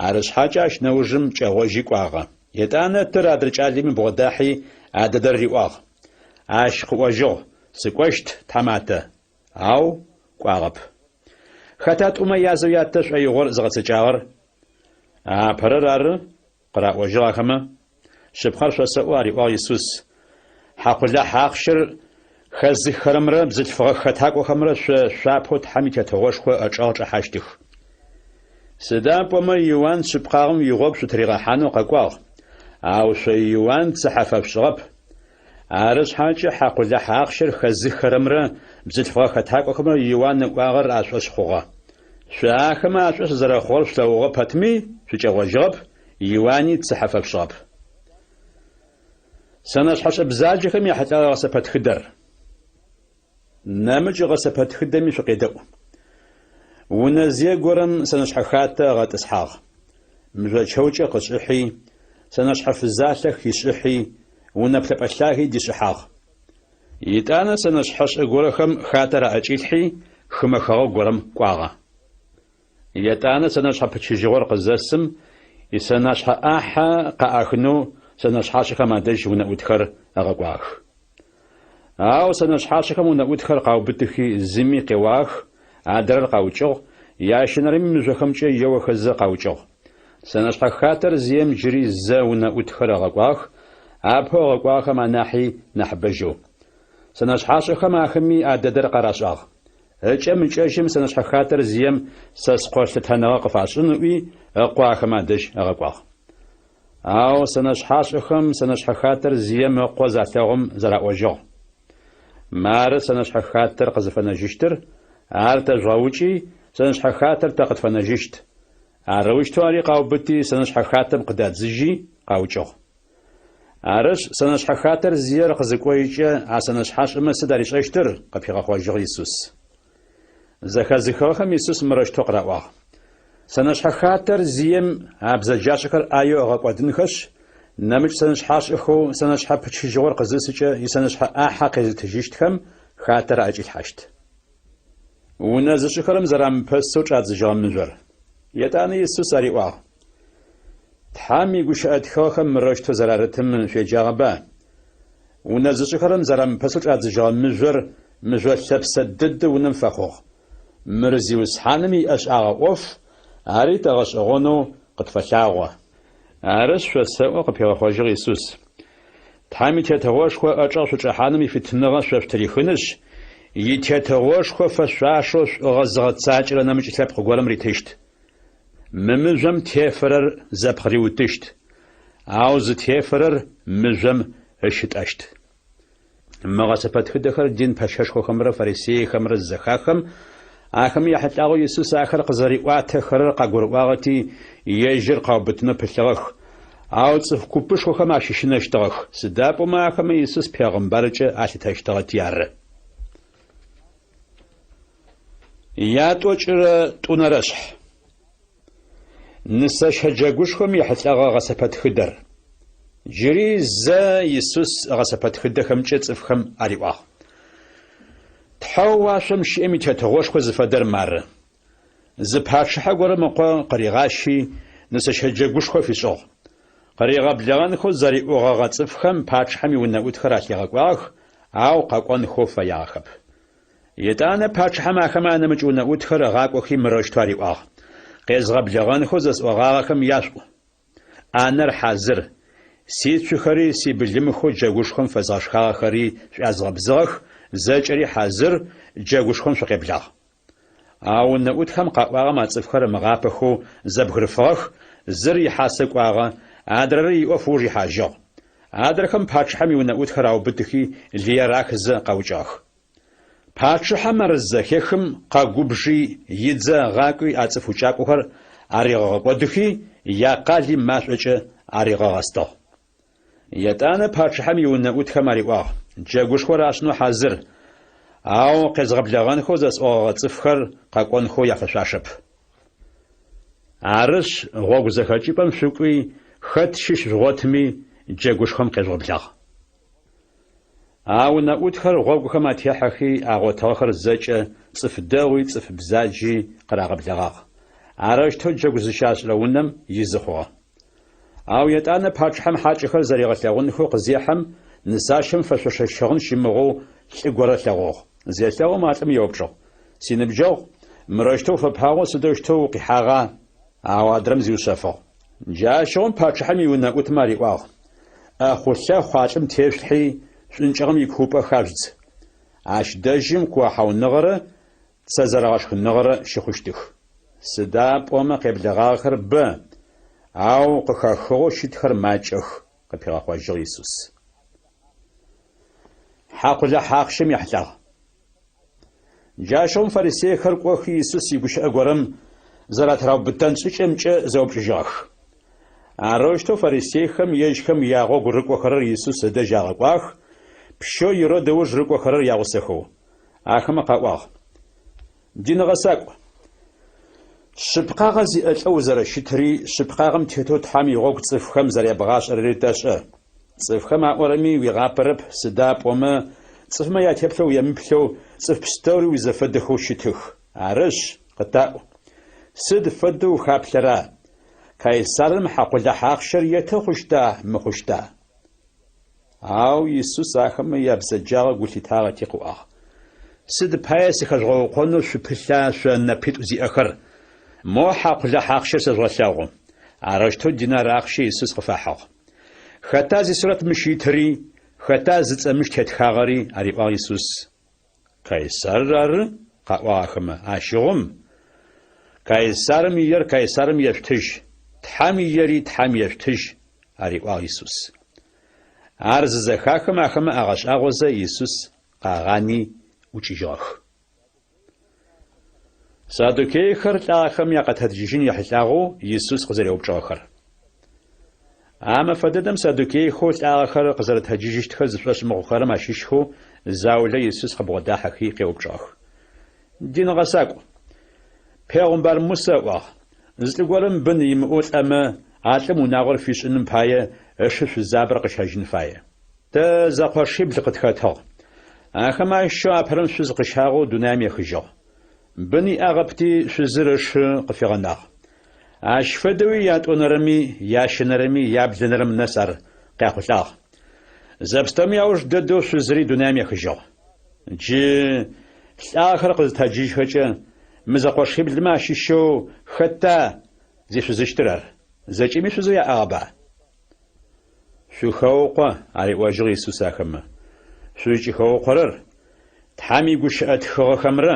Арышъхьакӏэ ащ нэужым кӏэгъожьи кӏуагъэ. Етӏанэ тыр адрэ кӏалэми бгъодахьи, а дэдэр риӏуагъ. Ащ къыӏожьыгъ, Сыкӏощт, тхьаматэ. Ау кӏуагъэп. Хэта тӏумэ язэу ятэ шӏоигъор зыгъэцэкӏагъэр? Апэрэр ары, къыраӏожьыгъ ахэмэ. Шъыпкъэр шъосэӏо, ариӏуагъ Исус, хьакъулахь ахъщэр хэзыххэрэмрэ бзылъфыгъэ хэтакӏохэмрэ шъо шъуапэу Тхьэм и Тетыгъошхо ычӏэгъ чӏэхьащтых. Сыда пӏомэ Иуан шъыпкъагъэм игъогу шъутыригъэхьанэу къэкӏуагъ, ау шъо Иуан цыхьэ фэшъушӏыгъэп. Ары шъхьакӏэ хьакъулахь ахъщэр хэзыххэрэмрэ бзылъфыгъэ хэтакӏохэмрэ Иуан ыӏуагъэр ашӏошъ хъугъэ. Шъо ахэмэ ашӏошъ зэрэхъугъэр шъулъэгъугъэ пэтми, шъукӏэгъожьыгъэп, Иуани цыхьэ фэшъушӏыгъэп. Сэнэшъхьэшӏэ бзаджэхэм яхьылӏэгъэ гъэсэпэтхыдэр. Нэмыкӏ гъэсэпэтхыдэми шъукъедэӏу. Унэзые горэм сэнэшъхьэ хатэ ыгъэтӏысхьагъ. Мыжъочэукӏэ къышӏыхьи, сэнэшъхьэ фызалъэ хишӏыхьи, унэ плъэпӏэ лъаги дишӏыхьагъ. Етӏанэ сэнэшъхьэшӏэ горэхэм хатэр аӏэкӏилъхьи, хымэ хэгъэгу горэм кӏуагъэ. Етӏанэ сэнэшъхьэ пычыжьыгъор къызэсым, исэнашъхьэ ӏахьэ къаӏахынэу сэнэшъхьашӏэхэм адэжь унэӏутхэр ыгъэкӏуагъэх. Ау сэнэшъхьашӏэхэм унэӏутхэр къаубытыхи, зыми къеуагъэх, адрэр къаукӏыгъ, ящэнэрэми мыжъохэмкӏэ еохэзэ къаукӏыгъ. Сэнэшъхьэ хатэр зием джыри зэ унэӏутхэр ыгъэкӏуагъэх, апэу ыгъэкӏуагъэхэм анахьи нахьыбэжьэу. Сэнэшъхьашӏэхэм ахэми а дэдэр къарашӏагъ. Ыкӏэм-ыкӏэжьым сэнэшъхьэ хатэр зием сэ скъо лъытэныгъэ къыфашӏын ыӏуи, ыкъо ахэмэ адэжь ыгъэкӏуагъ. Ау сэнэшъхьашӏэхэм сэнэшъхьэ хатэр зием ыкъо залъэгъум зэраӏожьыгъ, Мары сэнэшъхьэ хатэр къызыфэнэжьыщтыр, ар тэжъугъэукӏи, сэнэшъхьэ хатэр тэ къытфэнэжьыщт. Арэущтэу ари къаубыти, сэнэшъхьэ хатэм къыдадзыжьи, къаукӏыгъ. Арышъ, сэнэшъхьэ хатэр зиер къызыкӏожькӏэ, а сэнэшъхьашӏэмэ сыд аришӏэщтыр? къыпигъэхъожьыгъ Исус. Зэхэзыхыгъэхэм Исус мырэущтэу къыраӏуагъ, Сэнэшъхьэ хатэр зием а бзэджашӏэхэр ӏаеу ыгъэкӏодынхэшъ, нэмыкӏ сэнэшъхьашӏэхэу сэнэшъхьэ пычыжьыгъор къызысыкӏэ исэнэшъхьэ ӏахьэ къезытыжьыщтхэм хатэр аӏэкӏилъхьащт. Унэ зышӏыхэрэм зэрамыпэсэу чӏадзыжьыгъэ мыжъор. Етӏанэ Исус ариӏуагъ, Тхьэм игущыӏэ тхыгъэхэм мырэущтэу зэрарытым шъуеджагъэба? Унэ зышӏыхэрэм зэрамыпэсэу чӏадзыжьыгъэ мыжъор мыжъо лъэпсэ дэдэу унэм фэхъугъ. Мыр Зиусхьаным иӏэшӏагъэ ӏоф, ари тэ гъэшӏэгъонэу къытфэлъагъо. Арышъ, шъосэӏо, къыпигъэхъожьыгъ Исус, Тхьэм и Тетыгъошхо ыӏэчӏэгъ шъучӏэхьаным ифитыныгъэ шъо шъутырихынышъ, и Тетыгъошхо фэшъуашэу шӏугъэ зыгъэцакӏэрэ нэмыкӏ лъэпкъ горэм ритыщт. Мы мыжъом тефэрэр зэпхъыриутыщт, ау зытефэрэр мыжъом ыщытӏэщт. Мы гъэсэпэтхыдэхэр дин пэщэшхохэмрэ фарисейхэмрэ зызэхаххэм, ахэмэ яхьылӏагъэу Исус ахэр къызэриӏуатэхэрэр къагурыӏуагъэти, ежьыр къаубытынэу пылъыгъэх, ау цӏыф купышхохэм ащыщынэщтыгъэх, сыда пӏомэ ахэмэ Исус пегъымбаркӏэ алъытэщтыгъэти ары. Ятӏокӏырэ тӏунэрэшъхь. Нысэщэ джэгушхом ехьылӏэгъэ гъэсэпэтхыдэр. Джыри зэ Исус гъэсэпэтхыдэхэмкӏэ цӏыфхэм ариӏуагъ. Тхьэу уашъом щыӏэм и Тетыгъошхо зыфэдэр мары. Зы пачъыхьэ горэм ыкъо къыригъащи, нысэщэ джэгушхо фишӏыгъ. Къыригъэблэгъэнхэу зэриӏогъэгъэ цӏыфхэм пачъыхьэм иунэӏутхэр алъигъэкӏуагъэх, ау къэкӏонхэу фэягъэхэп. Етӏанэ пачъыхьэм ахэмэ анэмыкӏ унэӏутхэр ыгъакӏохи мырэущтэу ариӏуагъ, Къезгъэблэгъэнхэу зэсӏогъагъэхэм яшъуӏу. ӏанэр хьазыр, сицухэри сибылымхэу джэгушхом фэзгъэшхагъэхэри шӏуязгъэбзыгъэх, зэкӏэри хьазыр, джэгушхом шъукъеблагъ. Ау унэӏутхэм къаӏуагъэм а цӏыфхэр ымыгъапэхэу зэбгырыфыгъэх, зыр ихьасэ кӏуагъэ, адрэр иӏоф ыуж ихьажьыгъ. Адрэхэм пачъыхьэм иунэӏутхэр аубытыхи, лые рахызэ къаукӏыгъэх. Пачъыхьэм ар зызэхехым, къэгубжи, идзэ ыгъакӏуи а цӏыф укӏакӏохэр аригъэгъэкӏодыхи, якъали машӏокӏэ аригъэгъэстыгъ. Етӏанэ пачъыхьэм иунэӏутхэм ариӏуагъ, Джэгушхор ашӏынэу хьазыр, ау къезгъэблэгъэнхэу зэсӏогъэгъэ цӏыфхэр къэкӏонхэу яфэшъуашэп. Арышъ, гъогу зэхэкӏыпӏэм шъукӏуи, хэт щыщ жъугъотми, джэгушхом къежъугъэблагъ. А унэӏутхэр гъогухэм атехьэхи, агъотыгъэхэр зэкӏэ, цӏыф дэгъуи цӏыф бзаджи, къырагъэблэгъагъ. Арэущтэу джэгу зыщашӏырэ унэм изы хъугъэ. Ау етӏанэ пачъыхьэм хьакӏэхэр зэригъэлъэгъунхэу къызехьэм, нысащэм фэшъошэ щыгъын щымыгъэу лӏы горэ ылъэгъугъ. Зелъэгъум а лӏым еупчӏыгъ, Синыбджэгъу, мырэущтэу уфэпагъэу сыдэущтэу укъихьагъа? Ау адрэм зиушъэфыгъ. Джащыгъум пачъыхьэм иунэӏутмэ ариӏуагъ, ӏэхъулъэхъу а лӏым тешъулъхьи, шӏункӏыгъэм икуупӏэ хажъудз. Ащ дэжьым куохьауныгъэрэ цэ зэрэгъэшхыныгъэрэ щыхъущтых. Сыда пӏомэ къеблэгъагъэхэр бэ, ау къыхэхыгъэу щытхэр макӏэх, къыпигъэхъожьыгъ Исус. Хьакъулахь ахъщэм ехьылӏагъ. Джащыгъум фарисейхэр кӏохи Исус игущыӏэ горэм зэратыраубытэн шӏыкӏэмкӏэ зэупчӏыжьыгъэх. Арэущтэу фарисейхэм ежьхэм ягъогу рыкӏохэрэр Исус ыдэжь агъэкӏуагъэх, пщэу Ирод ыуж рыкӏохэрэр ягъусэхэу. Ахэмэ къаӏуагъ, Дин гъэсакӏу! Шъыпкъагъэ зиӏэ лӏэу узэрэщытри, шъыпкъагъэм тетэу Тхьэм игъогу цӏыфхэм зэрябгъашӏэрэри тэшӏэ. Цӏыфхэм аӏорэми уигъапэрэп, сыда пӏомэ цӏыфмэ ятеплъэ уемыплъэу цӏыф пстэури уизэфэдэхэу щытых. Арышъ, къытаӏу, сыд фэдэу ухаплъэра, Кайсарым хьакъулахь ахъщэр еты хъущта, мыхъущта? Ау Исус ахэмэ ябзэджагъэ гу лъитагъэти къыӏуагъ, Сыд пае сыхэжъугъэукъонэу шъупылъа шъо нэпитӏу зиӏэхэр? Мо хьакъулахь ахъщэр сэжъугъэлъэгъу. Арэущтэу динар ахъщэ Исус къыфахьыгъ. Хэта зисурэт мыщ итыри, хэта зыцӏэ мыщ тетхагъэри? ариӏуагъ Исус. Кайсарыр ары, къаӏуагъ ахэмэ, ащыгъум, Кайсарым иер Кайсарым ешъутыжь, Тхьэм иери Тхьэм ешъутыжь, ариӏуагъ Исус. Ар зызэхахым ахэмэ агъэшӏагъозэ Исус къагъани ӏукӏыжьыгъэх. Саддукейхэр лӏагъэхэм якъэтэджыжьын ехьылӏагъэу Исус къызэреупчӏыгъэхэр. А мэфэ дэдэм саддукейхэу лӏагъэхэр къызэрэтэджыжьыщтхэр зышӏошъ мыхъухэрэм ащыщхэу заулэ Исус къыбгъодахьэхи къеупчӏыгъэх. Дин гъэсакӏу! Пегъымбар Мусэ ыӏуагъ, Зы лӏы горэм бын имыӏэу лӏэмэ, а лӏым унагъор фишӏыным пае ышы шъузабэр къыщэжьын фае. Тэ зэкъошибл къытхэтыгъ. Ахэм ащыщэу апэрэм шъуз къыщагъэу дунаим ехыжьыгъ. Бын иӏагъэпти, шъузыр ышы къыфигъэнагъ. Ащ фэдэуи ятӏонэрэми, ящэнэрэми, яблэнэрэм нэс ар къяхъулӏагъ. Зэпстэуми ауж дэдэу шъузыри дунаим ехыжьыгъ. Джы лӏагъэхэр къызытэджыжьхэкӏэ, мы зэкъошиблымэ ащыщэу хэта зишъузыщтыр ар? Зэкӏэми шъузэу яӏагъэба? Шъухэукъо, ариӏожьыгъ Исус ахэмэ. Шъузкӏыхэукъорэр Тхьэм игущыӏэ тхыгъэхэмрэ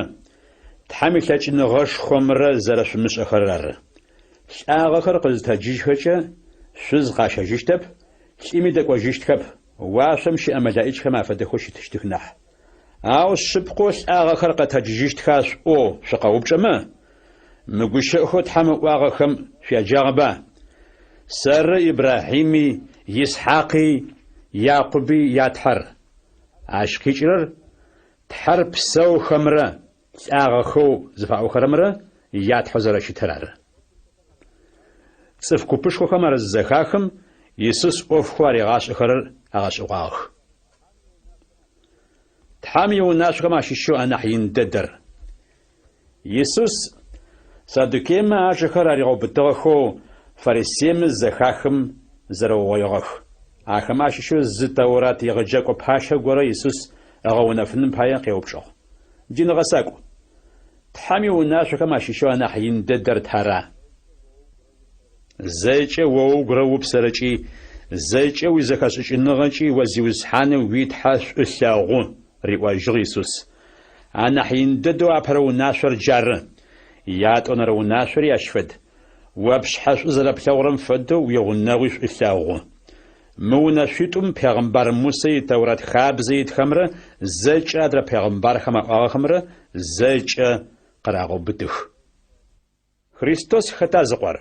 Тхьэм илъэкӏыныгъэшхомрэ зэрэшъумышӏэхэрэр ары. Лӏагъэхэр къызытэджыжьхэкӏэ, шъуз къащэжьыщтэп, лӏыми дэкӏожьыщтхэп, уашъом щыӏэ мэлэӏичхэм афэдэхэу щытыщтых нахь. Ау шъыпкъэу лӏагъэхэр къэтэджыжьыщтха шъуӏоу шъукъэупчӏэмэ, мы гущыӏэхэу Тхьэм ыӏуагъэхэм шъуяджагъэба? Сэры Ибрахьими, Исхьакъи, Якъуби я Тхьэр. Ащ къикӏырэр Тхьэр псэухэмрэ лӏагъэхэу зыфаӏохэрэмрэ я Тхьэу зэрэщытыр ары. Цӏыф купышхохэм ар зызэхахым, Исус ӏофхэу аригъашӏэхэрэр агъэшӏэгъуагъэх. Тхьэм иунашъохэм ащыщэу анахь ин дэдэр. Исус саддукеймэ ажэхэр аригъэубытыгъэхэу фарисеймэ зызэхахым зэрэугъоигъэх. Ахэмэ ащыщэу зы Тэурат егъэджэкӏо пащэ горэ Исус ыгъэунэфыным пае къеупчӏыгъ. Дин гъэсакӏу, Тхьэм иунашъохэм ащыщэу анахь ин дэдэр тара? Зэкӏэ о угурэ упсэрэкӏи, зэкӏэ уизэхэшӏыкӏыныгъэкӏи о Зиусхьанэу уи Тхьэ шӏу лъэгъу, риӏожьыгъ Исус. Анахь ин дэдэу апэрэ унашъор джары. Ятӏонэрэ унашъори ащ фэд. О пшъхьэ шӏу зэрэплъэгъурэм фэдэу уигъунэгъуи шӏу лъэгъу. Мы унэшъуитӏум пегъымбар Мусэ и Тэурат хабзэ итхэмрэ зэкӏэ адрэ пегъымбархэм аӏуагъэхэмрэ зэкӏэ къырагъэубытых. Христос хэта зыкъор?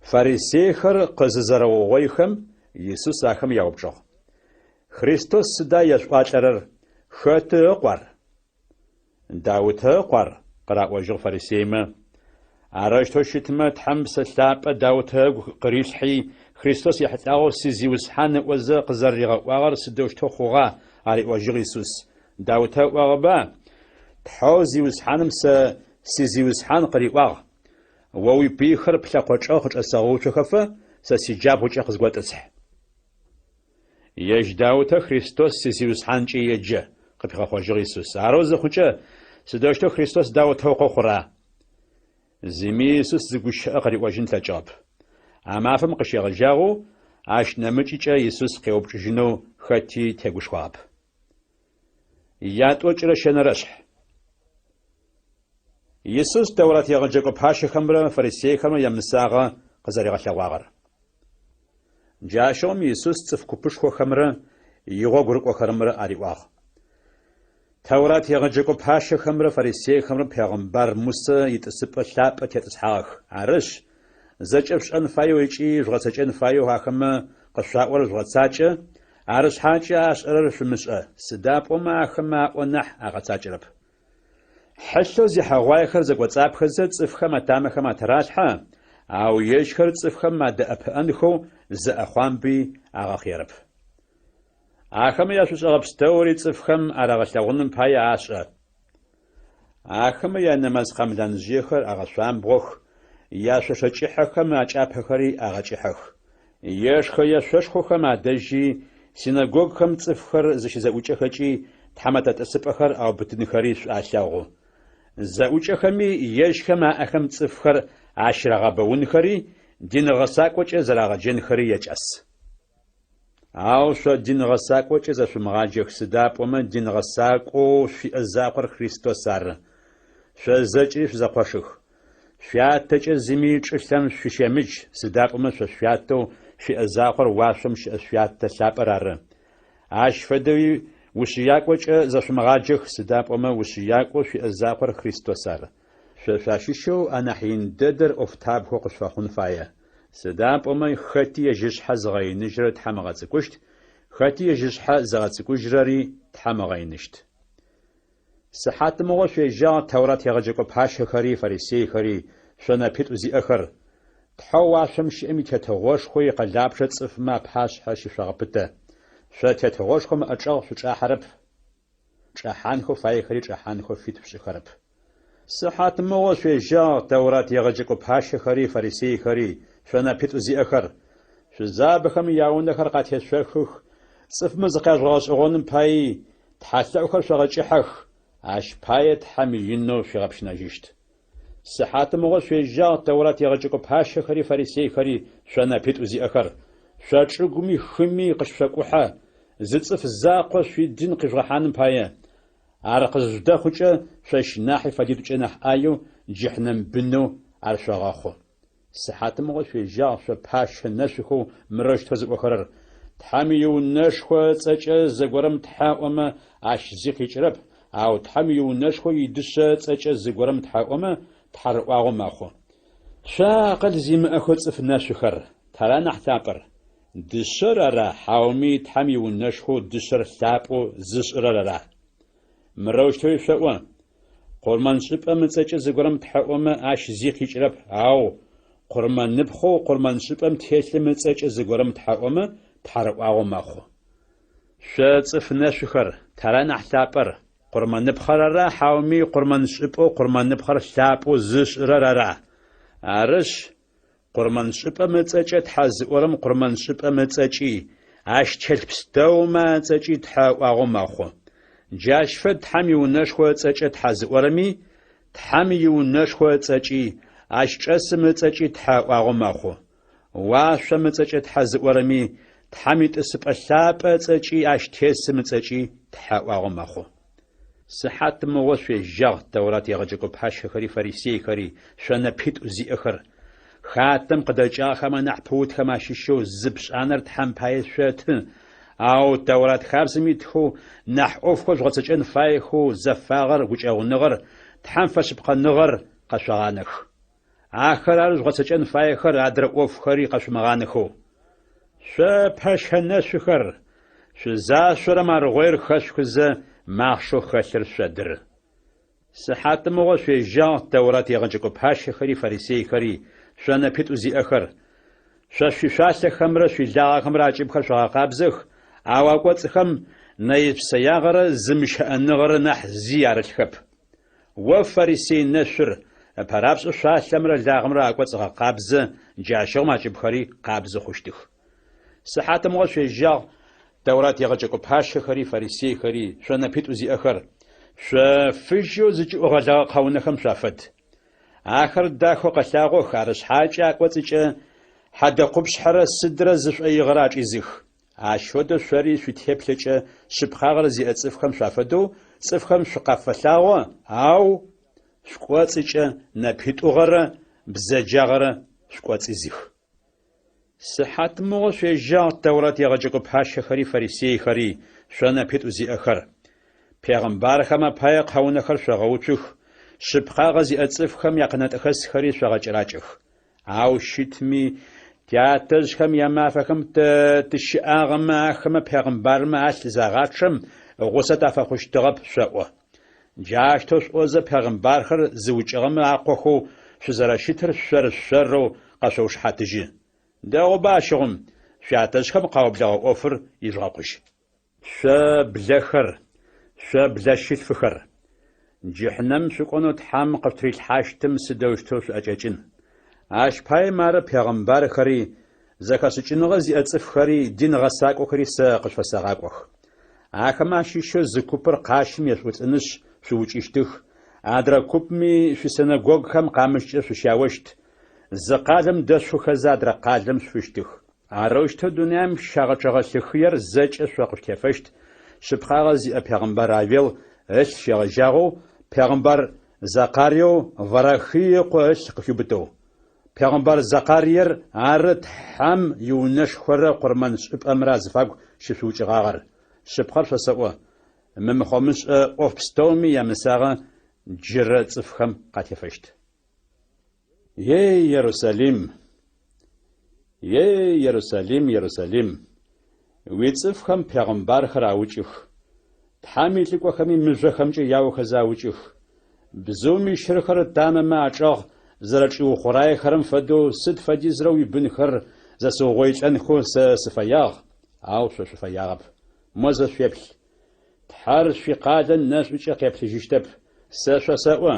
Фарисейхэр къызызэрэугъоихэм, Исус ахэм яупчӏыгъ. Христос сыда ешъуӏуалӏэрэр, хэты ыкъу ар? Даутэ ыкъу ар, къыраӏожьыгъ фарисеймэ. Арэущтэу щытмэ, Тхьэм Псэ Лъапӏэ Даутэ ыгу къырилъхьи, Христос ехьылӏагъэу си Зиусхьан ыӏозэ къызэрэригъэӏуагъэр сыдэущтэу хъугъа? ариӏожьыгъ Исус. Даутэ ыӏуагъэба, Тхьэу Зиусхьаным сэ си Зиусхьан къыриӏуагъ, О уипыйхэр плъэкъо чӏэгъ къычӏэсэгъэуцохэфэ, сэ сиджабгъукӏэ къызготӏысхь. Ежь Даутэ Христос си Зиусхьанкӏэ еджэ, къыпигъэхъожьыгъ Исус. Арэу зыхъукӏэ, сыдэущтэу Христос Даутэ ыкъо хъура? Зыми Исус зы гущыӏэ къыриӏожьын ылъэкӏыгъэп. А мафэм къыщегъэжьагъэу ащ нэмыкӏыкӏэ Исус къеупчӏыжьынэу хэти тегушхуагъэп. Ятӏокӏырэ щэнэрэшъхь. Исус Тэурат егъэджэкӏо пащэхэмрэ фарисейхэмрэ ямысагъэ къызэригъэлъэгъуагъэр. Джащыгъум Исус цӏыф купышхохэмрэ игъогу рыкӏохэрэмрэ ариӏуагъ. Тэурат егъэджэкӏо пащэхэмрэ фарисейхэмрэ пегъымбар Мусэ итӏысыпӏэ лъапӏэ тетӏысхьагъэх. Арышъ, зэкӏэ шъушӏэн фаеу ыкӏи жъугъэцэкӏэн фаеу ахэмэ къышъуаӏорэр жъугъэцакӏэ, арышъхьакӏэ ашӏэрэр шъумышӏэ, сыда пӏомэ ахэмэ аӏо нахь агъэцакӏэрэп. Хьылъэу зехьэгъуаехэр зэкӏоцӏапхэзэ цӏыфхэм атамэхэм атыралъхьэ, ау ежьхэр цӏыфхэм адэӏэпыӏэнхэу зы ӏэхъуамби агъэхъыерэп. Ахэмэ яшӏушӏэгъэ пстэури цӏыфхэм арагъэлъэгъуным пае ашӏэ. Ахэмэ янэмаз къэмланжъыехэр агъэшъуамбгъох, яшъошэ кӏыхьэхэм акӏапэхэри агъэкӏыхьэх. Ешхэ-ешъошхохэм адэжьи, синэгогхэм цӏыфхэр зыщызэӏукӏэхэкӏи тхьамэтэ тӏысыпӏэхэр аубытынхэри шӏу алъэгъу. Зэӏукӏэхэми ежьхэм аӏэхэм цӏыфхэр ащырагъэбэунхэри, дин гъэсакӏокӏэ зэрагъэджэнхэри якӏас. Ау шъо дин гъэсакӏокӏэ зэшъумыгъаджэх, сыда пӏомэ дин гъэсакӏоу шъуиӏэ закъор Христос ары. Шъо зэкӏэри шъузэкъошых. Шъуятэкӏэ зыми чӏылъэм шъущемыдж, сыда пӏомэ шъо шъуятэу шъуиӏэ закъор уашъом щыӏэ Шъуятэ лъапӏэр ары. Ащ фэдэуи ушъыякӏокӏэ зэшъумыгъаджэх, сыда пӏомэ ушъыякӏоу шъуиӏэ закъор Христос ары. Шъо шъуащыщэу анахь ин дэдэр ӏофтабгэу къышъуфэхъун фае. Сыда пӏомэ хэти ежь ышъхьэ зыгъэиныжьрэр Тхьэм ыгъэцӏыкӏущт, хэти ежь ышъхьэ зыгъэцӏыкӏужьрэри Тхьэм ыгъэиныщт. Сыхьатмыгъо шъуежьагъ Тэурат егъэджэкӏо пащэхэри фарисейхэри, шъо нэпитӏу зиӏэхэр! Тхьэу уашъом щыӏэм и Тетыгъошхо икъэлапчъэ цӏыфмэ апашъхьэ щышъогъэпытэ. Шъо Тетыгъошхом ыӏэчӏэгъ шъучӏахьэрэп. Чӏэхьанхэу фаехэри чӏэхьанхэу фит шъушӏыхэрэп. Сыхьатмыгъо шъуежьагъ, Тэурат егъэджэкӏо пащэхэри фарисейхэри, шъо нэпитӏу зиӏэхэр! Шъузабэхэм яунэхэр къатешъохых, цӏыфмэ зыкъяжъугъэгъэшӏэгъоным паий, тхьэлъэӏухэр шъогъэкӏыхьэх, ащ пае Тхьэм инэу шъуигъэпщынэжьыщт. Сыхьатмыгъо шъуежьагъ, Тэурат егъэджэкӏо пащэхэри фарисейхэри, шъо нэпитӏу зиӏэхэр! Шъо чӏыгуми хыми къыщышъокӏухьэ, зы цӏыф закъо шъуидин къижъугъэхьаным пае. Ар къызыжъудэхъукӏэ, шъощ нахьи фэдитӏукӏэ нахь ӏаеу джыхьнэм бынэу ар шъогъэхъу. Сыхьатмыгъо шъуежьагъ шъо пащэ нэшъухэу мырэущтэу зыӏохэрэр, Тхьэм иунэшхо ыцӏэкӏэ зыгорэм тхьэ ыӏомэ, ащ зи къикӏырэп, ау Тхьэм иунэшхо идышъэ ыцӏэкӏэ зыгорэм тхьэ ыӏомэ, тхьэрыӏуагъэу мэхъу. Шъо акъыл зимыӏэхэу цӏыф нэшъухэр, тара нахь лъапӏэр? Дышъэр ара хьауми Тхьэм иунэшхоу дышъэр лъапӏэу зышӏырэр ара? Мырэущтэуи шъоӏо, Къурмэншӏыпӏэм ыцӏэкӏэ зыгорэм тхьэ ыӏомэ, ащ зи къикӏырэп, ау къурмэныпхъэу къурмэншӏыпӏэм телъым ыцӏэкӏэ зыгорэм тхьэ ыӏомэ, тхьэрыӏуагъэу мэхъу. Шъо цӏыф нэшъухэр, тара нахь лъапӏэр, къурмэныпхъэр ара хьауми къурмэншӏыпӏэу къурмэныпхъэр лъапӏэу зышӏырэр ара? Арышъ, Къурмэншӏыпӏэм ыцӏэкӏэ тхьэ зыӏорэм къурмэншӏыпӏэм ыцӏэкӏи, ащ телъ пстэумэ ацӏэкӏи тхьэ ыӏуагъэу мэхъу. Джащ фэд Тхьэм иунэшхо ыцӏэкӏэ тхьэ зыӏорэми, Тхьэм иунэшхо ыцӏэкӏи, ащ чӏэсым ыцӏэкӏи тхьэ ыӏуагъэу мэхъу. Уашъом ыцӏэкӏэ тхьэ зыӏорэми, Тхьэм итӏысыпӏэ лъапӏэ ыцӏэкӏи ащ тесым ыцӏэкӏи тхьэ ыӏуагъэу мэхъу. Сыхьатмыгъо шъуежьагъ, Тэурат егъэджэкӏо пащэхэри фарисейхэри, шъо нэпитӏу зиӏэхэр! Хатэм къыдэкӏагъэхэм анахь пыутхэм ащыщэу зы пшӏанэр Тхьэм пае шъоты, ау Тэурат хабзэм итхэу, нахь ӏофхэу жъугъэцэкӏэн фаехэу зэфагъэр, гукӏэгъуныгъэр, Тхьэм фэшъыпкъэныгъэр къэшъогъанэх. Ахэр ары жъугъэцэкӏэн фаехэр адрэ ӏофхэри къэшъумыгъанэхэу. Шъо пэщэ нэшъухэр, шъузашъорэм аргъоир хэшъухызэ, махъшэу хэлъыр шъодыры. Сыхьатмыгъо шъуежьагъ, Тэурат егъэджэкӏо пащэхэри фарисейхэри, шъо нэпитӏу зиӏэхэр! Шъо шъуишъуалъэхэмрэ шъуилагъэхэмрэ акӏыбхэр шъогъэкъабзэх, ау акӏоцӏхэм нэе-псэягъэрэ зымыщыӏэныгъэрэ нахь зи арылъхэп. О фарисей нэшъур, ыпэрапшӏэу шъуалъэмрэ лагъэмрэ акӏоцӏ гъэкъабзэ, джащыгъум акӏыбхэри къабзэ хъущтых. Сыхьатымыгъо шъуежьагъ, Тэурат егъэджэкӏо пащэхэри фарисейхэри, шъо нэпитӏу зиӏэхэр! Шъо фыжьэу зыкӏыӏу гъэлэгъэ къэунэхэм шъуафэд. Ахэр дахэу къэлъагъох, арышъхьакӏэ акӏоцӏыкӏэ хьэдэ къупшъхьэрэ сыдрэ зы шӏоигъэрэ ачӏизых. Ащ фэдэу шъори шъуитеплъэкӏэ шъыпкъагъэр зиӏэ цӏыфхэм шъуафэдэу цӏыфхэм шъукъафэлъагъо, ау шъукӏоцӏыкӏэ нэпитӏугъэрэ бзэджагъэрэ шъукӏоцӏизых. Сыхьатмыгъо шъуежьагъ, Тэурат егъэджэкӏо пащэхэри фарисейхэри, шъо нэпитӏу зиӏэхэр! Пегъымбархэм апае къэунэхэр шъогъэуцух, шъыпкъагъэ зиӏэ цӏыфхэм якъэнэтӏэхэсхэри шъогъэкӏэракӏэх. Ау щытми, тятэжъхэм ямафэхэм тэ тыщыӏагъэмэ, ахэмэ пегъымбармэ алъ загъачъэм, гъусэ тафэхъущтыгъэп шъоӏо. Джащтэу шъуӏозэ пегъымбархэр зыукӏыгъэмэ акъохэу шъузэрэщытыр шъор-шъорэу къэшъоушыхьатыжьы. Дэгъуба ащыгъум, шъуятэжъхэм къаублэгъэ ӏофыр ижъугъэкъужь. Шъо блэхэр, шъо блэщылъфыхэр! Джыхьнэмым шъукӏонэу Тхьэм къышъутырилъхьащтым сыдэущтэу шъуӏэкӏэкӏын? Ащ пае мары пегъымбархэри, зэхэшӏыкӏыныгъэ зиӏэ цӏыфхэри, дин гъэсакӏохэри сэ къышъуфэсэгъакӏох. Ахэмэ ащыщэу зы купыр къащым ешъуӏулӏынышъ шъуукӏыщтых, адрэ купми шъуисинэгогухэм къамыщкӏэ шъущяощт, зы къалэм дэшъуфыхэзэ адрэ къалэм шъуфыщтых. Арэущтэу дунаим щагъэчъэгъэ лъы хыер зэкӏэ шъо къышъутефэщт, шъыпкъагъэ зиӏэ пегъымбар Авел ылъ щегъэжьагъэу пегъымбар Закъариеу Варахый ыкъо ылъ къыхиубытэу. Пегъымбар Закъариер ары Тхьэм иунэшхорэ къурмэн шӏыпӏэмрэ азыфагу щышъуукӏыгъагъэр. Шъыпкъэр шъосэӏо, мы мыхъомышӏэ ӏоф пстэуми ямысагъэ джырэ цӏыфхэм къатефэщт. Ей, Ерусалим! Ей, Ерусалим, Ерусалим! Уицӏыфхэм пегъымбархэр аукӏых, Тхьэм илӏыкӏохэми мыжъохэмкӏэ яохэзэ аукӏых. Бзыум ищырхэр ытамэмэ ачӏэгъ зэрэчӏиухъураехэрэм фэдэу сыд фэдизрэ уибынхэр зэсыугъоилӏэнхэу сэ сыфэягъ, ау шъо шъуфэягъэп. Мо зэ шъуеплъ! Тхьэр шъуикъалэ нэшӏукӏэ къеплъыжьыщтэп, сэ шъосэӏо.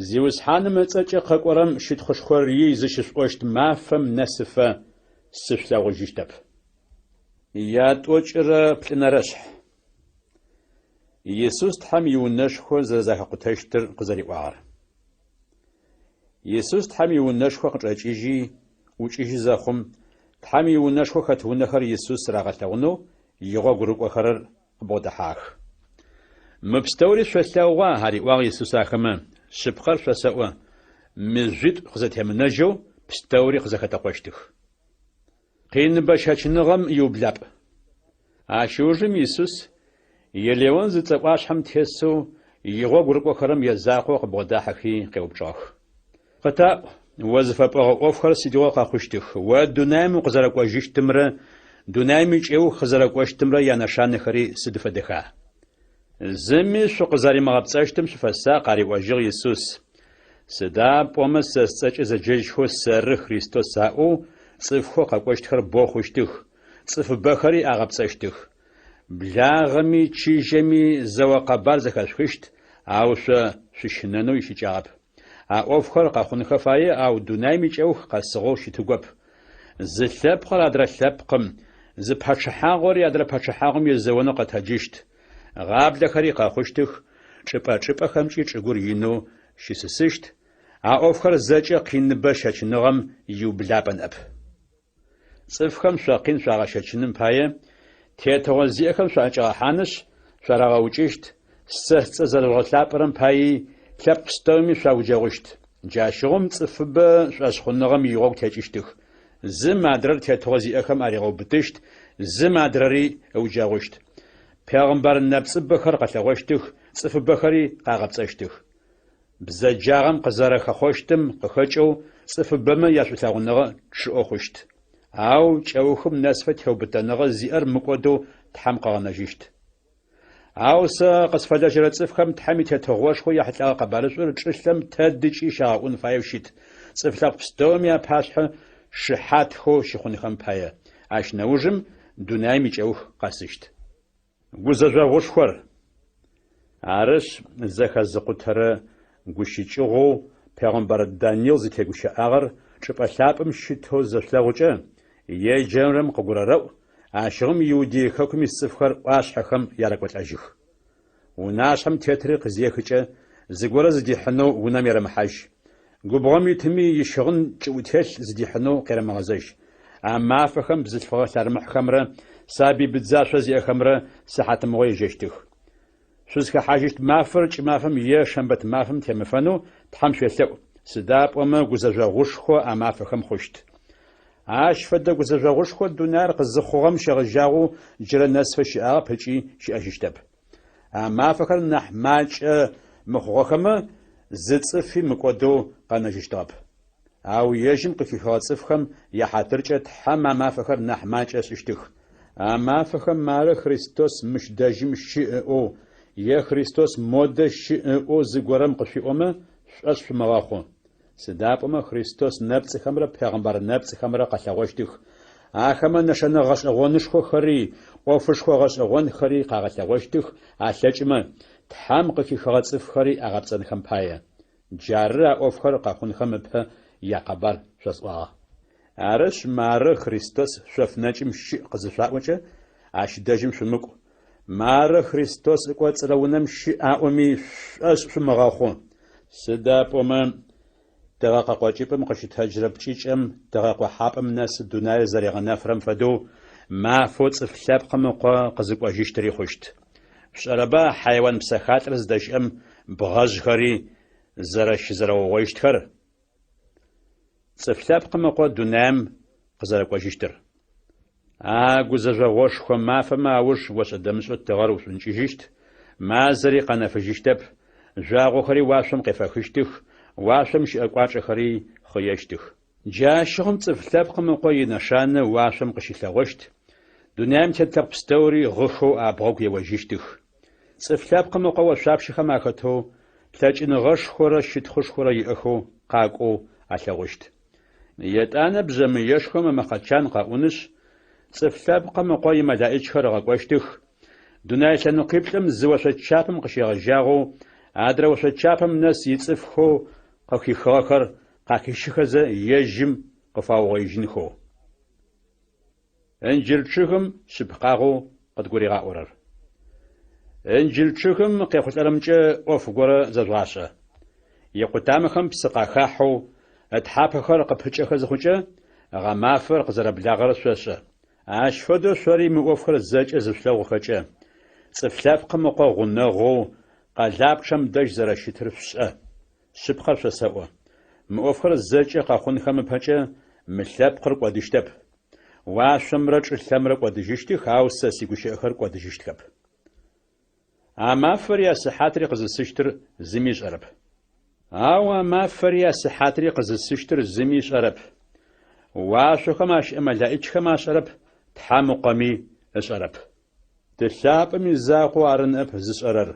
Зиусхьаным ыцӏэкӏэ къэкӏорэм щытхъушхор ий зыщышъуӏощт мафэм нэсыфэ сышъулъэгъужьыщтэп. Ятӏокӏырэ плӏынэрэшъхь. Исус Тхьэм иунэшхо зэрэзэхакъутэщтыр къызэриӏуагъэр. Исус Тхьэм иунэшхо къычӏэкӏыжьи, ӏукӏыжьы зэхъум, Тхьэм иунэшхо хэт унэхэр Исус рагъэлъэгъунэу игъогу рыкӏохэрэр къыбгъодэхьагъэх. Мы пстэури шъолъэгъуа? ариӏуагъ Исус ахэмэ. Шъыпкъэр шъосэӏо, мыжъуитӏу къызэтемынэжьэу пстэури къызэхэтэкъощтых. Къин бэщэчыныгъэм иублапӏ. Ащ ыужым Исус Елеон зыцӏэ ӏуашъхьэм тесэу игъогу рыкӏохэрэм язакъоу къыбгъодахьэхи къеупчӏыгъэх. Къытаӏу, о зыфэпӏогъэ ӏофхэр сыдигъо къэхъущтых, о дунаим укъызэрэкӏожьыщтымрэ дунаим икӏэух къызэрэкӏощтымрэ янэшанэхэри сыд фэдэха? Зыми шъукъызэримыгъэпцӏэщтым шъуфэсакъ, ариӏожьыгъ Исус. Сыда пӏомэ сэ сцӏэкӏэ зэджэжьхэу сэры Христос аӏоу цӏыфхэу къэкӏощтхэр бэу хъущтых, цӏыфыбэхэри агъэпцӏэщтых. Благъэми чыжьэми зэо къэбар зэхэшъухыщт, ау шъо шъущынэнэу ищыкӏагъэп. А ӏофхэр къэхъунхэ фае, ау дунаим икӏэух къэсыгъэу щытыгоп. Зы лъэпкъыр адрэ лъэпкъым, зы пачъыхьагъори адрэ пачъыхьагъом езэонэу къэтэджыщт. Гъаблэхэри къэхъущтых, чӏыпӏэ-чӏыпӏэхэмкӏи чӏыгур инэу щысысыщт, а ӏофхэр зэкӏэ къиныбэ щэчыныгъэм иублапӏэ ныӏэп. Цӏыфхэм шъо къин шъуагъэщэчыным пае, тетыгъо зиӏэхэм шъуаӏэкӏагъэхьанышъ, шъуарагъэукӏыщт, сэ сцӏэ зэрэжъугъэлъапӏэрэм паий лъэпкъ пстэуми шъуауджэгъущт. Джащыгъум цӏыфыбэ шӏошъхъуныгъэм игъогу текӏыщтых. Зым адрэр тетыгъо зиӏэхэм аригъэубытыщт, зым адрэри ыуджэгъущт. Пегъымбар нэпцӏыбэхэр къэлъэгъощтых, цӏыфыбэхэри къагъэпцӏэщтых. Бзэджагъэм къызэрэхэхъощтым къыхэкӏэу цӏыфыбэмэ яшӏулъэгъуныгъэ чъыӏэу хъущт. Ау кӏэухым нэсыфэ теубытэныгъэ зиӏэр мыкӏодэу Тхьэм къыгъэнэжьыщт. Ау сэ къысфэлэжьэрэ цӏыфхэм Тхьэм и Тетыгъошхо ехьылӏэгъэ къэбарышӏур чӏылъэм тэдыкӏи щагъэӏун фаеу щыт, цӏыф лъэпкъ пстэуми апашъхьэ шыхьатхэу щыхъунхэм пае. Ащ нэужым дунаим икӏэух къэсыщт. Гузэжъогъушхор. Арышъ, зэхэзыкъутэрэ гущыкӏыгъоу пегъэмбар Данил зытегущыӏагъэр чӏыпӏэ лъапӏэм щытэу зышъулъэгъукӏэ, еджэрэм къыгурэрэӏу, ащыгъум Иудей хэкум ис цӏыфхэр ӏуашъхьэхэм ярэкӏолӏэжьых. Унашъхьэм тетри къызехыкӏэ, зыгорэ зыдихьынэу унэм ерэмыхьажь. Губгъом итыми ищыгъын кӏыӏутелъ зыдихьынэу къерэмыгъэзэжь. А мафэхэм бзылъфыгъэ лъэрымыхьхэмрэ сабый быдзашъо зиӏэхэмрэ сыхьатымыгъо ежьэщтых. Шъузхэхьажьыщт мафэр кӏымафэм е шэмбэт мафэм темыфэнэу Тхьэм шъуелъэӏу, сыда пӏомэ гузэжъогъушхо а мафэхэм хъущт. Ащ фэдэ гузэжъогъушхо дунаир къызыхъугъэм щегъэжьагъэу джырэ нэсфэ щыӏагъэп ыкӏи щыӏэжьыщтэп. А мафэхэр нахь макӏэ мыхъугъэхэмэ, зы цӏыфи мыкӏодэу къэнэжьыщтыгъэп. Ау ежьым къыхихыгъэ цӏыфхэм яхьатыркӏэ Тхьэм а мафэхэр нахь макӏэ ышӏыщтых. А мафэхэм мары Христос мыщ дэжьым щыӏ ыӏоу, е Христос модэ щыӏ ыӏоу зыгорэм къышъуиӏомэ, шъушӏошъ шъумыгъэхъу. Сыда пӏомэ Христос нэпцӏыхэмрэ пегъэмбар нэпцӏыхэмрэ къэлъэгъощтых. Ахэмэ нэшэнэ гъэшӏэгъонышхохэри, ӏофышхо гъэшӏэгъонхэри къагъэлъэгъощтых алъэкӏымэ, Тхьэм къыхихыгъэ цӏыфхэри агъэпцӏэнхэм пае. Джары а ӏофхэр къэхъунхэм ыпэ якъэбар шъосӏуагъэ. Арышъ, мары Христос шъоф нэкӏым щыӏ къызышъуаӏокӏэ, ащ дэжьым шъумыкӏу. Мары Христос ыкӏоцӏырэ унэм щыӏ аӏоми, шъушӏошъ шъумыгъэхъу. Сыда пӏомэ, тыгъэ къыкъокӏыпӏэм къыщытэджырэ пкӏыкӏэм тыгъэ къохьапӏэм нэс дунаир зэригъэнэфырэм фэдэу, мафэу Цӏыф Лъэпкъым Ыкъо къызыкӏожьыщтыри хъущт. Шъушӏэрэба хьайуан псэхалӏэр зыдэщыӏэм бгъэжъхэри зэрэщызэрэугъоищтхэр? Цӏыф Лъэпкъым Ыкъо дунаим къызэрэкӏожьыщтыр. А гузэжъогъошхо мафэмэ ауж ошӏэ-дэмышӏэу тыгъэр ушӏункӏыжьыщт, мазэри къэнэфыжьыщтэп, жъуагъохэри уашъом къефэхыщтых, уашъом щыӏэ кӏуачӏэхэри хъыещтых. Джащыгъум Цӏыф Лъэпкъым Ыкъо инэшанэ уашъом къыщылъэгъощт, дунаим тет лъэпкъ пстэури гъыхэу абгъэгу еожьыщтых. Цӏыф Лъэпкъым Ыкъо ошъуапщэхэм ахэтэу, лъэкӏыныгъэшхорэ щытхъушхорэ иӏэхэу къакӏоу алъэгъущт. Етӏанэ бжъэмыешхом ымэкъэ чан къэӏунышъ, Цӏыф Лъэпкъым Ыкъо имэлаӏичхэр ыгъэкӏощтых, дунэе лъэныкъуиплӏым зы ошъочапэм къыщегъэжьагъэу адрэ ошъочапэм нэс ицӏыфхэу къыхихыгъэхэр къахищыхэзэ ежьым къыфаугъоижьынхэу. Ынджыр чъыгым шъыпкъагъэу къыдгуригъаӏорэр. Ынджыр чъыгым къехъулӏэрэмкӏэ ӏоф горэ зэжъугъашӏэ. Икъутамэхэм псы къахахьэу, ытхьапэхэр къыпыкӏэхэ зыхъукӏэ, гъэмафэр къызэрэблагъэр шъошӏэ. Ащ фэдэу шъори мы ӏофхэр зэкӏэ зышъулъэгъухэкӏэ, Цӏыф Лъэпкъым Ыкъо гъунэгъоу къэлапчъэм дэжь зэрэщытыр шъушӏэ. Шъыпкъэр шъосэӏо, мы ӏофхэр зэкӏэ къэхъунхэм ыпэкӏэ мы лъэпкъыр кӏодыщтэп. Уашъомрэ чӏылъэмрэ кӏодыжьыщтых, ау сэ сигущыӏэхэр кӏодыжьыщтхэп. А мафэри а сыхьатри къызысыщтыр зыми ышӏэрэп. Ау а мафэри а сыхьатри къызысыщтыр зыми ышӏэрэп. Уашъохэм ащыӏэ мэлаӏичхэм ашӏэрэп, Тхьэм Ыкъоми ышӏэрэп. Ты лъапӏэм изакъоу ары ныӏэп зышӏэрэр.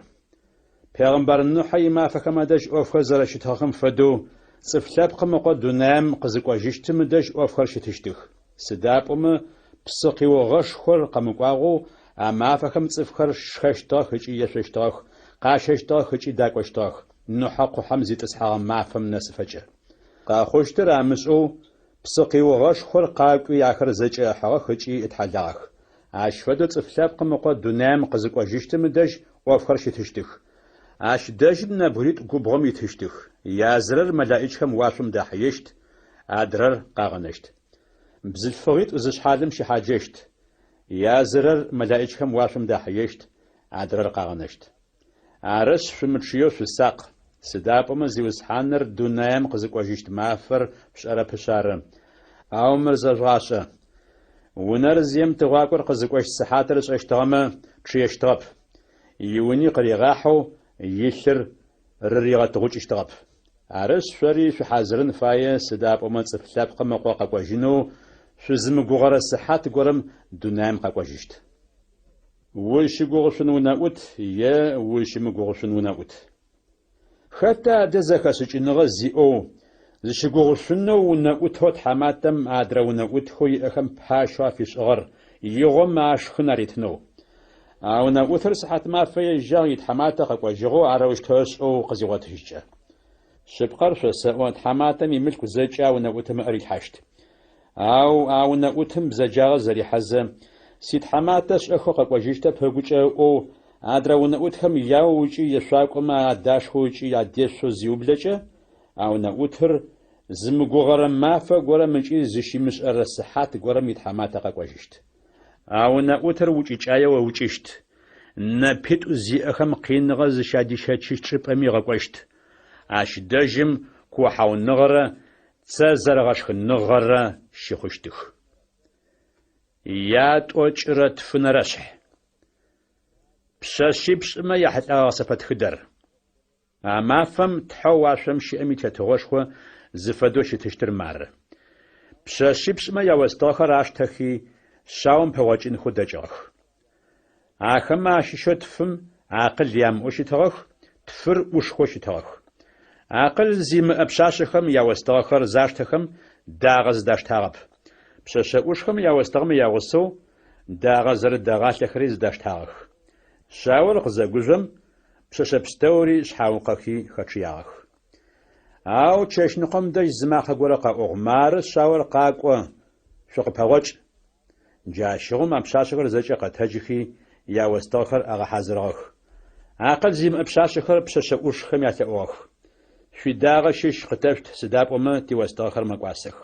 Пегъэмбар Нухьэ имафэхэм адэжь ӏофхэр зэрэщытыгъэхэм фэдэу, Цӏыф Лъэпкъым Ыкъо дунаим къызыкӏожьыщтым ыдэжь ӏофхэр щытыщтых. Сыда пӏомэ псыкъиугъэшхор къэмыкӏуагъэу а мафэхэм цӏыфхэр шхэщтыгъэх ыкӏи ешъощтыгъэх, къащэщтыгъэх ыкӏи дакӏощтыгъэх, Нухьэ къухьэм зитӏысхьэгъэ мафэм нэсыфэкӏэ. Къэхъущтыр амышӏэу Псыкъиугъэшхор къакӏуи ахэр зэкӏэ ыхьыгъэх ыкӏи ытхьалагъэх. Ащ фэдэу Цӏыф Лъэпкъым Ыкъо дунаим къызыкӏожьыщтым ыдэжь ӏофхэр щытыщтых. Ащ дэжьым нэбгыритӏу губгъом итыщтых, язырэр мэлаӏичхэм уашъом дахьыещт, адрэр къагъэнэщт. Бзылъфыгъитӏу зы шъхьалым щыхьаджэщт, язырэр мэлаӏичхэм уашъом дахьыещт, адрэр къагъэнэщт. Арышъ, шъумычъыеу шъусакъ, сыда пӏомэ Зиусхьаныр дунаим къызыкӏожьыщт мафэр пшӏэрэпышъ ары. Ау мыр зэжъугъашӏэ. Унэр зием тыгъуакӏор къызыкӏощт сыхьатыр ышӏэщтыгъэмэ, чъыещтыгъэп. Иуни къыригъахьэу, илъыр рыригъэтыгъукӏыщтыгъэп. Арышъ, шъори шъухьазырын фае, сыда пӏомэ Цӏыф Лъэпкъым Ыкъо къэкӏожьынэу шъузымыгугъэрэ сыхьат горэм дунаим къэкӏожьыщт. Узщыгугъышъун унэӏут е узщымыгугъышъун унэӏут. Хэта адэ зэхэшӏыкӏыныгъэ зиӏэу, Зыщыгугъышъунэу унэӏутэу тхьаматэм адрэ унэӏутхэу иӏэхэм пащэу афишӏыгъэр, игъом ашхын аритынэу. А унэӏутыр сыхьатмафэ ежьагъ итхьаматэ къэкӏожьыгъэу арэущтэу ышӏэу къызигъотыжькӏэ. Шъыпкъэр шъосэӏо, тхьаматэм имылъку зэкӏэ а унэӏутым ыӏэ рилъхьащт. Ау а унэӏутым бзэджагъэ зэрихьэзэ, ситхьаматэ шӏэхэу къэкӏожьыщтэп ыгукӏэ ыӏоу, адрэ унэӏутхэм яоу ыкӏи ешъуакӏомэ адашхэу ыкӏи адешъоу зиублэкӏэ, а унэӏутыр зымыгугъэрэ мафэ горэм ыкӏи зыщимышӏэрэ сыхьат горэм итхьаматэ къэкӏожьыщт. А унэӏутыр укӏыкӏаеу ыукӏыщт, нэпитӏу зиӏэхэм къиныгъэ зыщадищэчыщт чӏыпӏэми ыгъэкӏощт. Ащ дэжьым куохьауныгъэрэ цэ зэрэгъэшхыныгъэрэ щыхъущтых. Ятӏокӏырэ тфынэрэ шъхь. Пшъэшъипшӏымэ яхьылӏэгъэ гъэсэпэтхыдэр. А мафэм Тхьэу уашъом щыӏэм и Тетыгъошхо зыфэдэу щытыщтыр мары. Пшъэшъипшӏымэ яостыгъэхэр аштэхи, шъаом пэгъокӏынхэу дэкӏыгъэх. Ахэмэ ащыщэу тфым акъыл ямыӏэу щытыгъэх, тфыр ӏушхэу щытыгъэх. Акъыл зимыӏэ пшъашъэхэм яостыгъэхэр заштэхэм, дагъэ зыдаштагъэп. Пшъэшъэ ӏушхэм яостыгъэмэ ягъусэу дагъэ зэрыт дэгъалъэхэри зыдаштагъэх. Шъаор къызэгужъом, пшъэшъэ пстэури шъхьаукъэхи хэчъыягъэх. Ау чэщныкъом дэжь зы макъэ горэ къэӏугъ, Мары шъаор къакӏо, шъукъыпэгъокӏ! Джащыгъум а пшъашъэхэр зэкӏэ къэтэджыхи, яостыгъэхэр агъэхьазырыгъэх. Акъыл зимыӏэ пшъашъэхэр пшъэшъэ ӏушхэм ялъэӏугъэх, Шъуидагъэ щыщ къытэшъут, сыда пӏомэ тиостыгъэхэр мэкӏуасэх.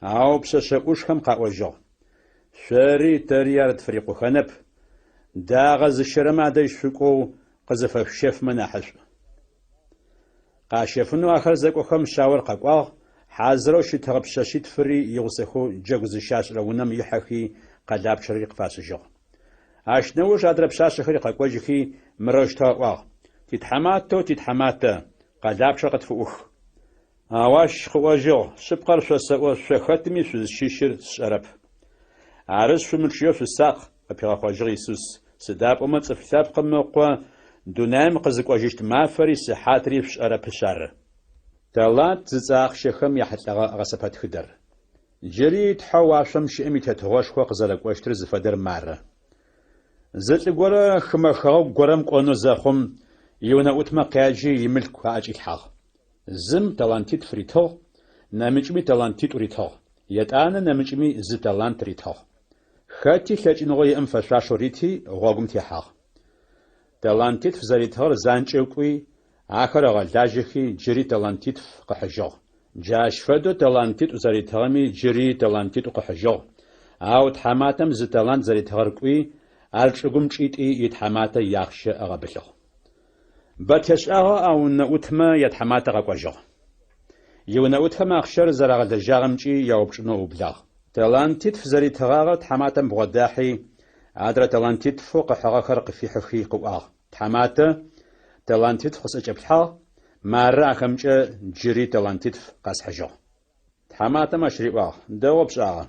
Ау пшъэшъэ ӏушхэм къаӏожьыгъ, Шъори тэри ар тфырикъухэнэп, дагъэ зыщэрэмэ адэжь шъукӏоу къызыфэшъущэфмэ нахьышӏу. Къащэфынэу ахэр зэкӏохэм шъаор къэкӏуагъ, хьазырэу щытыгъэ пшъэшъитфыри игъусэхэу джэгу зыщашӏырэ унэм ихьэхи къэлапчъэри къыфашӏыжьыгъ. Ащ нэуж адрэ пшъашъэхэри къэкӏожьыхи мырэущтэу аӏуагъ, Титхьаматэу титхьаматэ, къэлапчъэр къытфыӏух. Ау ащ къыӏожьыгъ, Шъыпкъэр шъосэӏо, шъо хэтми шъузщыщыр сшӏэрэп. Арышъ, шъумычъыеу шъусакъ, къыпигъэхъожьыгъ Исус, сыда пӏомэ Цӏыф Лъэпкъым Ыкъо дунаим къызыкӏожьыщт мафэри сыхьатри шъушӏэрэпышъ ары. Талант зыцӏэ ахъщэхэм яхьылӏэгъэ гъэсэпэтхыдэр. Джыри Тхьэу уашъом щыӏэм и Тетыгъошхо къызэрэкӏощтыр зыфэдэр мары. Зы лӏы горэ хымэ хэгъэгу горэм кӏонэу зэхъум, иунэӏутмэ къяджи имылъку аӏэкӏилъхьагъ. Зым талантитф ритыгъ, нэмыкӏми талантитӏу ритыгъ, етӏанэ нэмыкӏми зы талант ритыгъ. Хэти лъэкӏыныгъэу иӏэм фэшъуашэу рити, гъогум техьагъ. Талантитф зэритыгъэр занкӏэу кӏуи, ахэр ыгъэлажьэхи, джыри талантитф къыхьыжьыгъ. Джащ фэдэу талантитӏу зэритыгъэми джыри талантитӏу къыхьыжьыгъ. Ау тхьаматэм зы талант зэритыгъэр кӏуи, ар чӏыгум чӏитӏи итхьаматэ иахъщэ ыгъэбылъыгъ. Бэ тешӏагъэу а унэӏутмэ ятхьаматэ къэкӏожьыгъ. Иунэӏутхэм ахъщэр зэрагъэлэжьагъэмкӏи яупчӏынэу ыублагъ. Талантитф зэритыгъагъэр тхьаматэм бгъодахьи, адрэ талантитфэу къыхьыгъэхэр къыфихьыхи къыӏуагъ, Тхьаматэ, талантитф къысӏэкӏэплъхьагъ, мары ахэмкӏэ джыри талантитф къэсхьыжьыгъ. Тхьаматэм ащ риӏуагъ, Дэгъоу пшӏагъэ.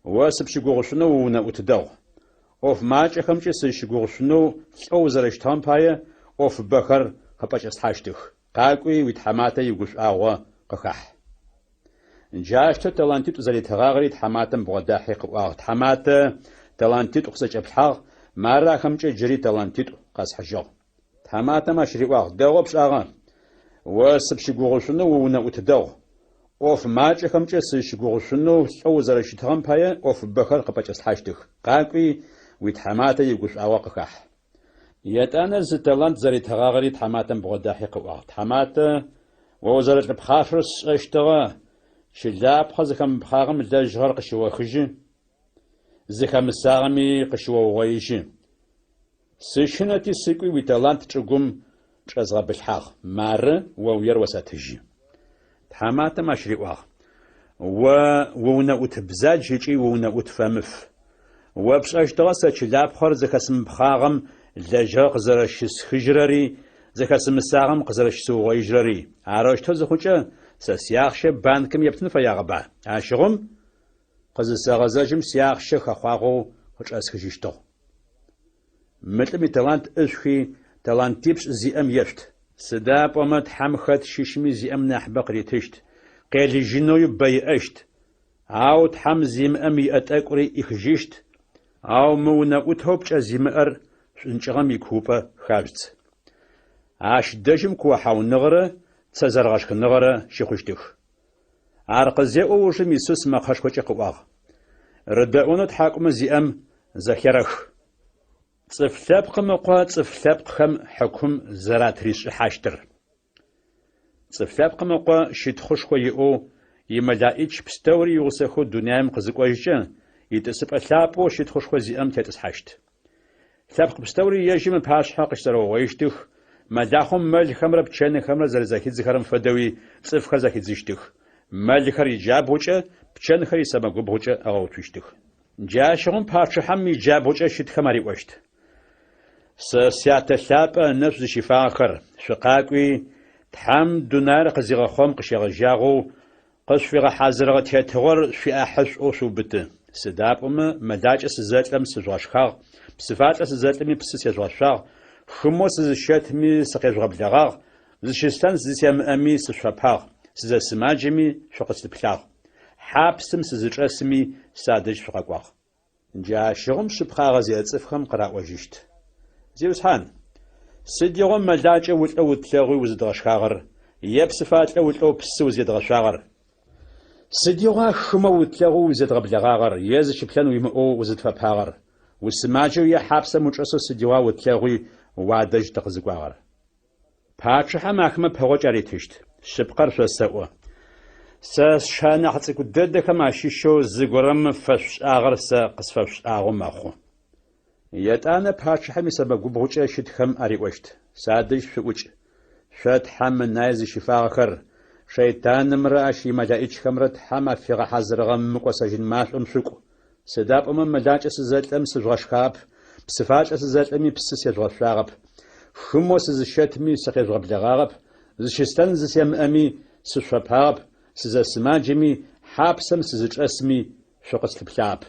О сыпщыгугъышъунэу уунэӏут дэгъу. ӏоф макӏэхэмкӏи сызщыгугъышъунэу лӏэу узэрэщытыгъэм пае ӏофыбэхэр къыпӏэкӏэслъхьащтых. Къакӏуи уитхьаматэ игушӏуагъо къыхахь. Джащтэу талантитӏу зэритыгъагъэри тхьаматэм бгъодахьи къыӏуагъ, Тхьаматэ, талантитӏу къысӏэкӏэплъхьагъ, мары ахэмкӏэ джыри талантитӏу къэсхьыжьыгъ. Тхьаматэм ащ риӏуагъ, Дэгъоу пшӏагъэ! О сыпщыгугъышъунэу уунэӏут дэгъу. ӏоф макӏэхэмкӏэ сызщыгугъышъунэу лӏэу узэрэщытыгъэм пае ӏофыбэхэр къыпӏэкӏэслъхьащтых. Къакӏуи, уитхьаматэ игушӏуагъо къыхахь. Етӏанэ зы талант зэритыгъагъэри тхьаматэм бгъодахьи къыӏуагъ, Тхьаматэ, о узэрэлӏы пхъашэр сшӏэщтыгъэ, чылапхъэ зыхэмыпхъагъэм лэжьыгъэр къыщыохыжьы, зыхэмысагъэми къыщыоугъоижьы. Сыщынэти сыкӏуи уиталант чӏыгум чӏэзгъэбылъхьагъ, мары оуер осэтыжьы. Тхьаматэм ащ риӏуагъ, О уунэӏут бзадж ыкӏи уунэӏут фэмыф. О пшӏэщтыгъэ сэ чылапхъэр зыхэсымыпхъагъэм лэжьыгъэ къызэрэщысхыжьырэри, зыхэсымысагъэм къызэрэщысыугъоижьырэри. Арэущтэу зыхъукӏэ, сэ сиахъщэ банкым ептын фэягъэба? Ащыгъум къызысэгъэзэжьым сиахъщэ хэхъуагъэу къычӏэсхыжьыщтыгъ. Мы лӏым италант ӏышъухи, талантипшӏ зиӏэм ешъут. Сыда пӏомэ Тхьэм хэт щыщми зиӏэм нахьыбэ къыритыщт. къелыжьынэуи бэ иӏэщт, ау Тхьэм зимыӏэм иӏэ тӏэкӏури ӏихыжьыщт, ау мы унэӏутэу пкӏэ зимыӏэр шӏункӏыгъэм икуупӏэ хажъудз. Ащ дэжьым куохьауныгъэрэ цэ зэрэгъэшхыныгъэрэ щыхъущтых. Ар къызеӏо ужым Исус мэкъэшхокӏэ къыӏуагъ, Рыдэӏонэу тхьакӏумэ зиӏэм зэхерэх. Цӏыф Лъэпкъым Ыкъо цӏыф лъэпкъхэм хьыкум зэратришӏыхьащтыр. Цӏыф Лъэпкъым Ыкъо щытхъушхо иӏэу, имэлаӏич пстэури игъусэхэу дунаим къызыкӏожькӏэ, итӏысыпӏэ лъапӏэу щытхъушхо зиӏэм тетӏысхьащт. Лъэпкъ пстэури ежьым ыпашъхьэ къыщызэрэугъоищтых, мэлахъом мэлхэмрэ пчэнхэмрэ зэрэзэхидзыхэрэм фэдэуи цӏыфхэр зэхидзыщтых. Мэлхэр иджабгъукӏэ, пчэнхэр исэмэгубгъукӏэ ыгъэуцущтых. Джащыгъум пачъыхьэм иджабгъукӏэ щытхэм ариӏощт: Сэ Сятэ лъапӏэ ынэшӏу зыщифагъэхэр, шъукъакӏуи, Тхьэм дунаир къызигъэхъугъэм къыщегъэжьагъэу къышъуфигъэхьазырыгъэ тетыгъор шъуиӏахьышӏоу шъуубыты. Сыда пӏомэ мэлакӏэ сызэлӏэм сыжъугъэшхагъ, псыфалӏэ сызэлӏэми псы сежъугъэшъуагъ, хымэу сызыщэтми сыкъежъугъэблэгъагъ, зыщыслъэн зысемыӏэми сышъуфэпагъ, сызэсымаджэми шъукъыслъыплъагъ. Хьапсым сызычӏэсми садэжь шъукъэкӏуагъ. Джащыгъум шъыпкъагъэ зиӏэ цӏыфхэм къыраӏожьыщт. Зиусхьан, сыдигъо мэлакӏэ улӏэу утлъэгъуи узыдгъэшхагъэр, е псыфалӏэ улӏэу псы узедгъэшъуагъэр? Сыдигъуа хымэу утлъэгъоу узедгъэблэгъагъэр е зыщыплъэн уимыӏэу узытфэпагъэр? Усымаджэу е хьапсэм учӏэсэу сыдигъуа утлъэгъуи уадэжь тыкъызыкӏуагъэр? Пачъыхьэм ахэмэ пэгъокӏ аритыщт. Шъыпкъэр шъосэӏо. Сэ сшы анахь цӏыкӏу дэдэхэм ащыщэу зыгорэм фэшъушӏагъэр сэ къысфэшъушӏагъэу мэхъу. Етӏанэ пачъыхьэм исэмэгубгъукӏэ щытхэм ариӏощт, Садэжь шъуӏукӏ, шъо Тхьэм ынае зыщифагъэхэр, шэйтанымрэ ащ имэлаӏичхэмрэ Тхьэм афигъэхьазырыгъэ мыкӏосэжьын машӏом шъукӏу. Сыда пӏомэ мэлакӏэ сызэлӏэм сыжъугъэшхагъэп, псыфалӏэ сызэлӏэми псы сежъугъэшъуагъэп, хымэу сызыщэтми сыкъежъугъэблэгъагъэп, зыщыслъэн зысемыӏэми сышъуфэпагъэп, сызэсымаджэми, хьапсэм сызычӏэсми шъукъыслъыплъагъэп.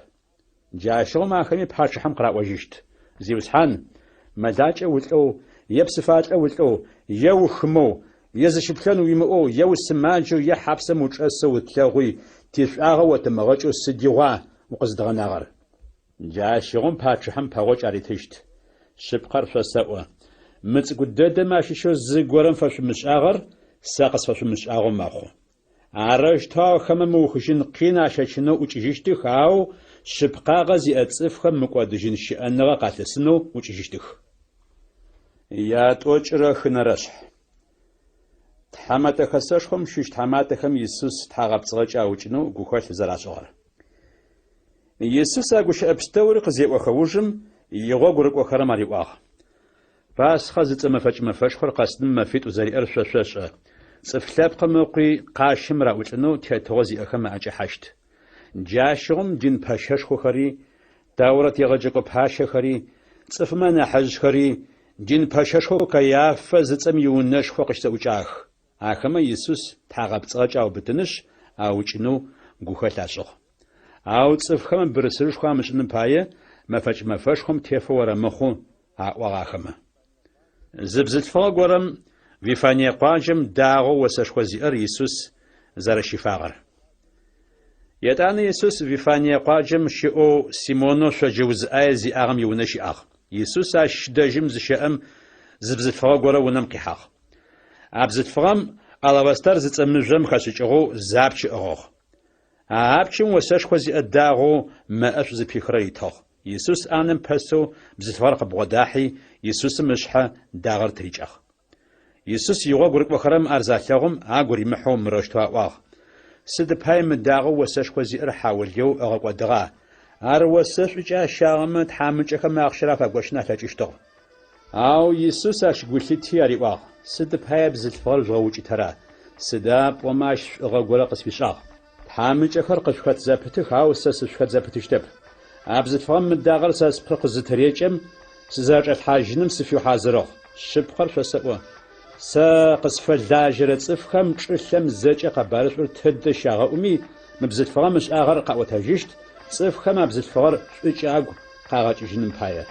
Джащыгъум ахэми пачъыхьэм къыраӏожьыщт, Зиусхьан, мэлакӏэ улӏэу, е псыфалӏэ улӏэу, е ухымэу, е зыщыплъэн уимыӏэу, е усымаджэу, е хьапсэм учӏэсэу утлъэгъуи, тишӏуагъэ отымыгъэкӏэу сыдигъуа укъызыдгъэнагъэр? Джащыгъум пачъыхьэм пэгъокӏ аритыщт. Шъыпкъэр шъосэӏо, мы цӏыкӏу дэдэмэ ащыщэу зыгорэм фэшъумышӏагъэр сэ къысфэшъумышӏагъэу мэхъу. Арэущтэу ахэмэ мыухыжьын къин ащэчынэу ӏукӏыжьыщтых, ау шъыпкъагъэ зиӏэ цӏыфхэм мыкӏодыжьын щыӏэныгъэ къалъысынэу ӏукӏыжьыщтых. Ятӏокӏырэ хынэрэшъхь. Тхьэмэтэ Хэсэшхом щыщ тхьаматэхэм Исус тхьагъэпцӏыгъэкӏэ аукӏынэу гухэлъ зэрашӏыгъэр. Исус а гущыӏэ пстэури къызеӏохэ ужым, игъогу рыкӏохэрэм ариӏуагъ. Пасхъэ зыцӏэ мэфэкӏ мэфэшхор къэсыным мэфитӏу зэриӏэр шъо шъошӏэ. Цӏыф Лъэпкъым Ыкъуи къащым раӏулӏынэу тетыгъо зиӏэхэм аӏэкӏэхьащт. Джащыгъум дин пэщэшхохэри, Тэурэт егъэджэкӏо пащэхэри, цӏыфмэ анахьыжъхэри дин пэщэшхоу Кайафэ зыцӏэм иунэшхо къыщызэӏукӏагъэх. Ахэмэ Исус тхьагъэпцӏыгъэкӏэ аубытынышъ, аукӏынэу гухэлъ ашӏыгъ. Ау цӏыфхэм бырысырышхо амышӏыным пае, мэфэкӏ мэфэшхом тефэу орэмыхъу, аӏуагъ ахэмэ. Зы бзылъфыгъэ горэм Вифание къуаджэм дагъэу осэшхо зиӏэр Исус зэрэщифагъэр. Етӏанэ Исус Вифание къуаджэм щыӏэу Симонэу шъоджэ уз ӏае зиӏагъэм иунэ щыӏагъ. Исус ащ дэжьым зыщэӏэм, зы бзылъфыгъэ горэ унэм къихьагъ. А бзылъфыгъэм алавастар зыцӏэ мыжъом хэшӏыкӏыгъэу зы апч ыӏыгъыгъ. А апчым осэшхо зиӏэ дагъэу мэ ӏэшӏу зыпихырэр итыгъ. Исус ӏанэм пэсэу бзылъфыгъэр къыбгъодахьи, Исусым ышъхьэ дагъэр тырикӏагъ. Исус игъогу рыкӏохэрэм ар залъэгъум, агу римыхьэу мырэущтэу аӏуагъ, Сыд пай мы дагъэу осэшхо зиӏэр хьаулыеу ыгъэкӏодыгъа? Ар осэшӏукӏэ ащагъэмэ, тхьамыкӏэхэм ахъщэр афагощын алъэкӏыщтыгъ. Ау Исус ащ гу лъити ариӏуагъ, Сыд пае бзылъфыгъэр жъугъэукӏытэра? Сыда пӏомэ ащ шӏугъэ горэ къысфишӏагъ. Тхьамыкӏэхэр къышъухэт зэпытых, ау сэ сышъухэт зэпытыщтэп. А бзылъфыгъэм мы дагъэр сэ спкъы къызытырекӏэм, сызэрэчӏэлъхьажьыным сыфиухьазырыгъ. Шъыпкъэр шъосэӏо, сэ къысфэлажьэрэ цӏыфхэм чӏылъэм зэкӏэ къэбарышӏур тыдэ щагъэӏуми, мы бзылъфыгъэм ышӏагъэр къаӏотэжьыщт, цӏыфхэм а бзылъфыгъэр шӏукӏэ агу къагъэкӏыжьыным пае.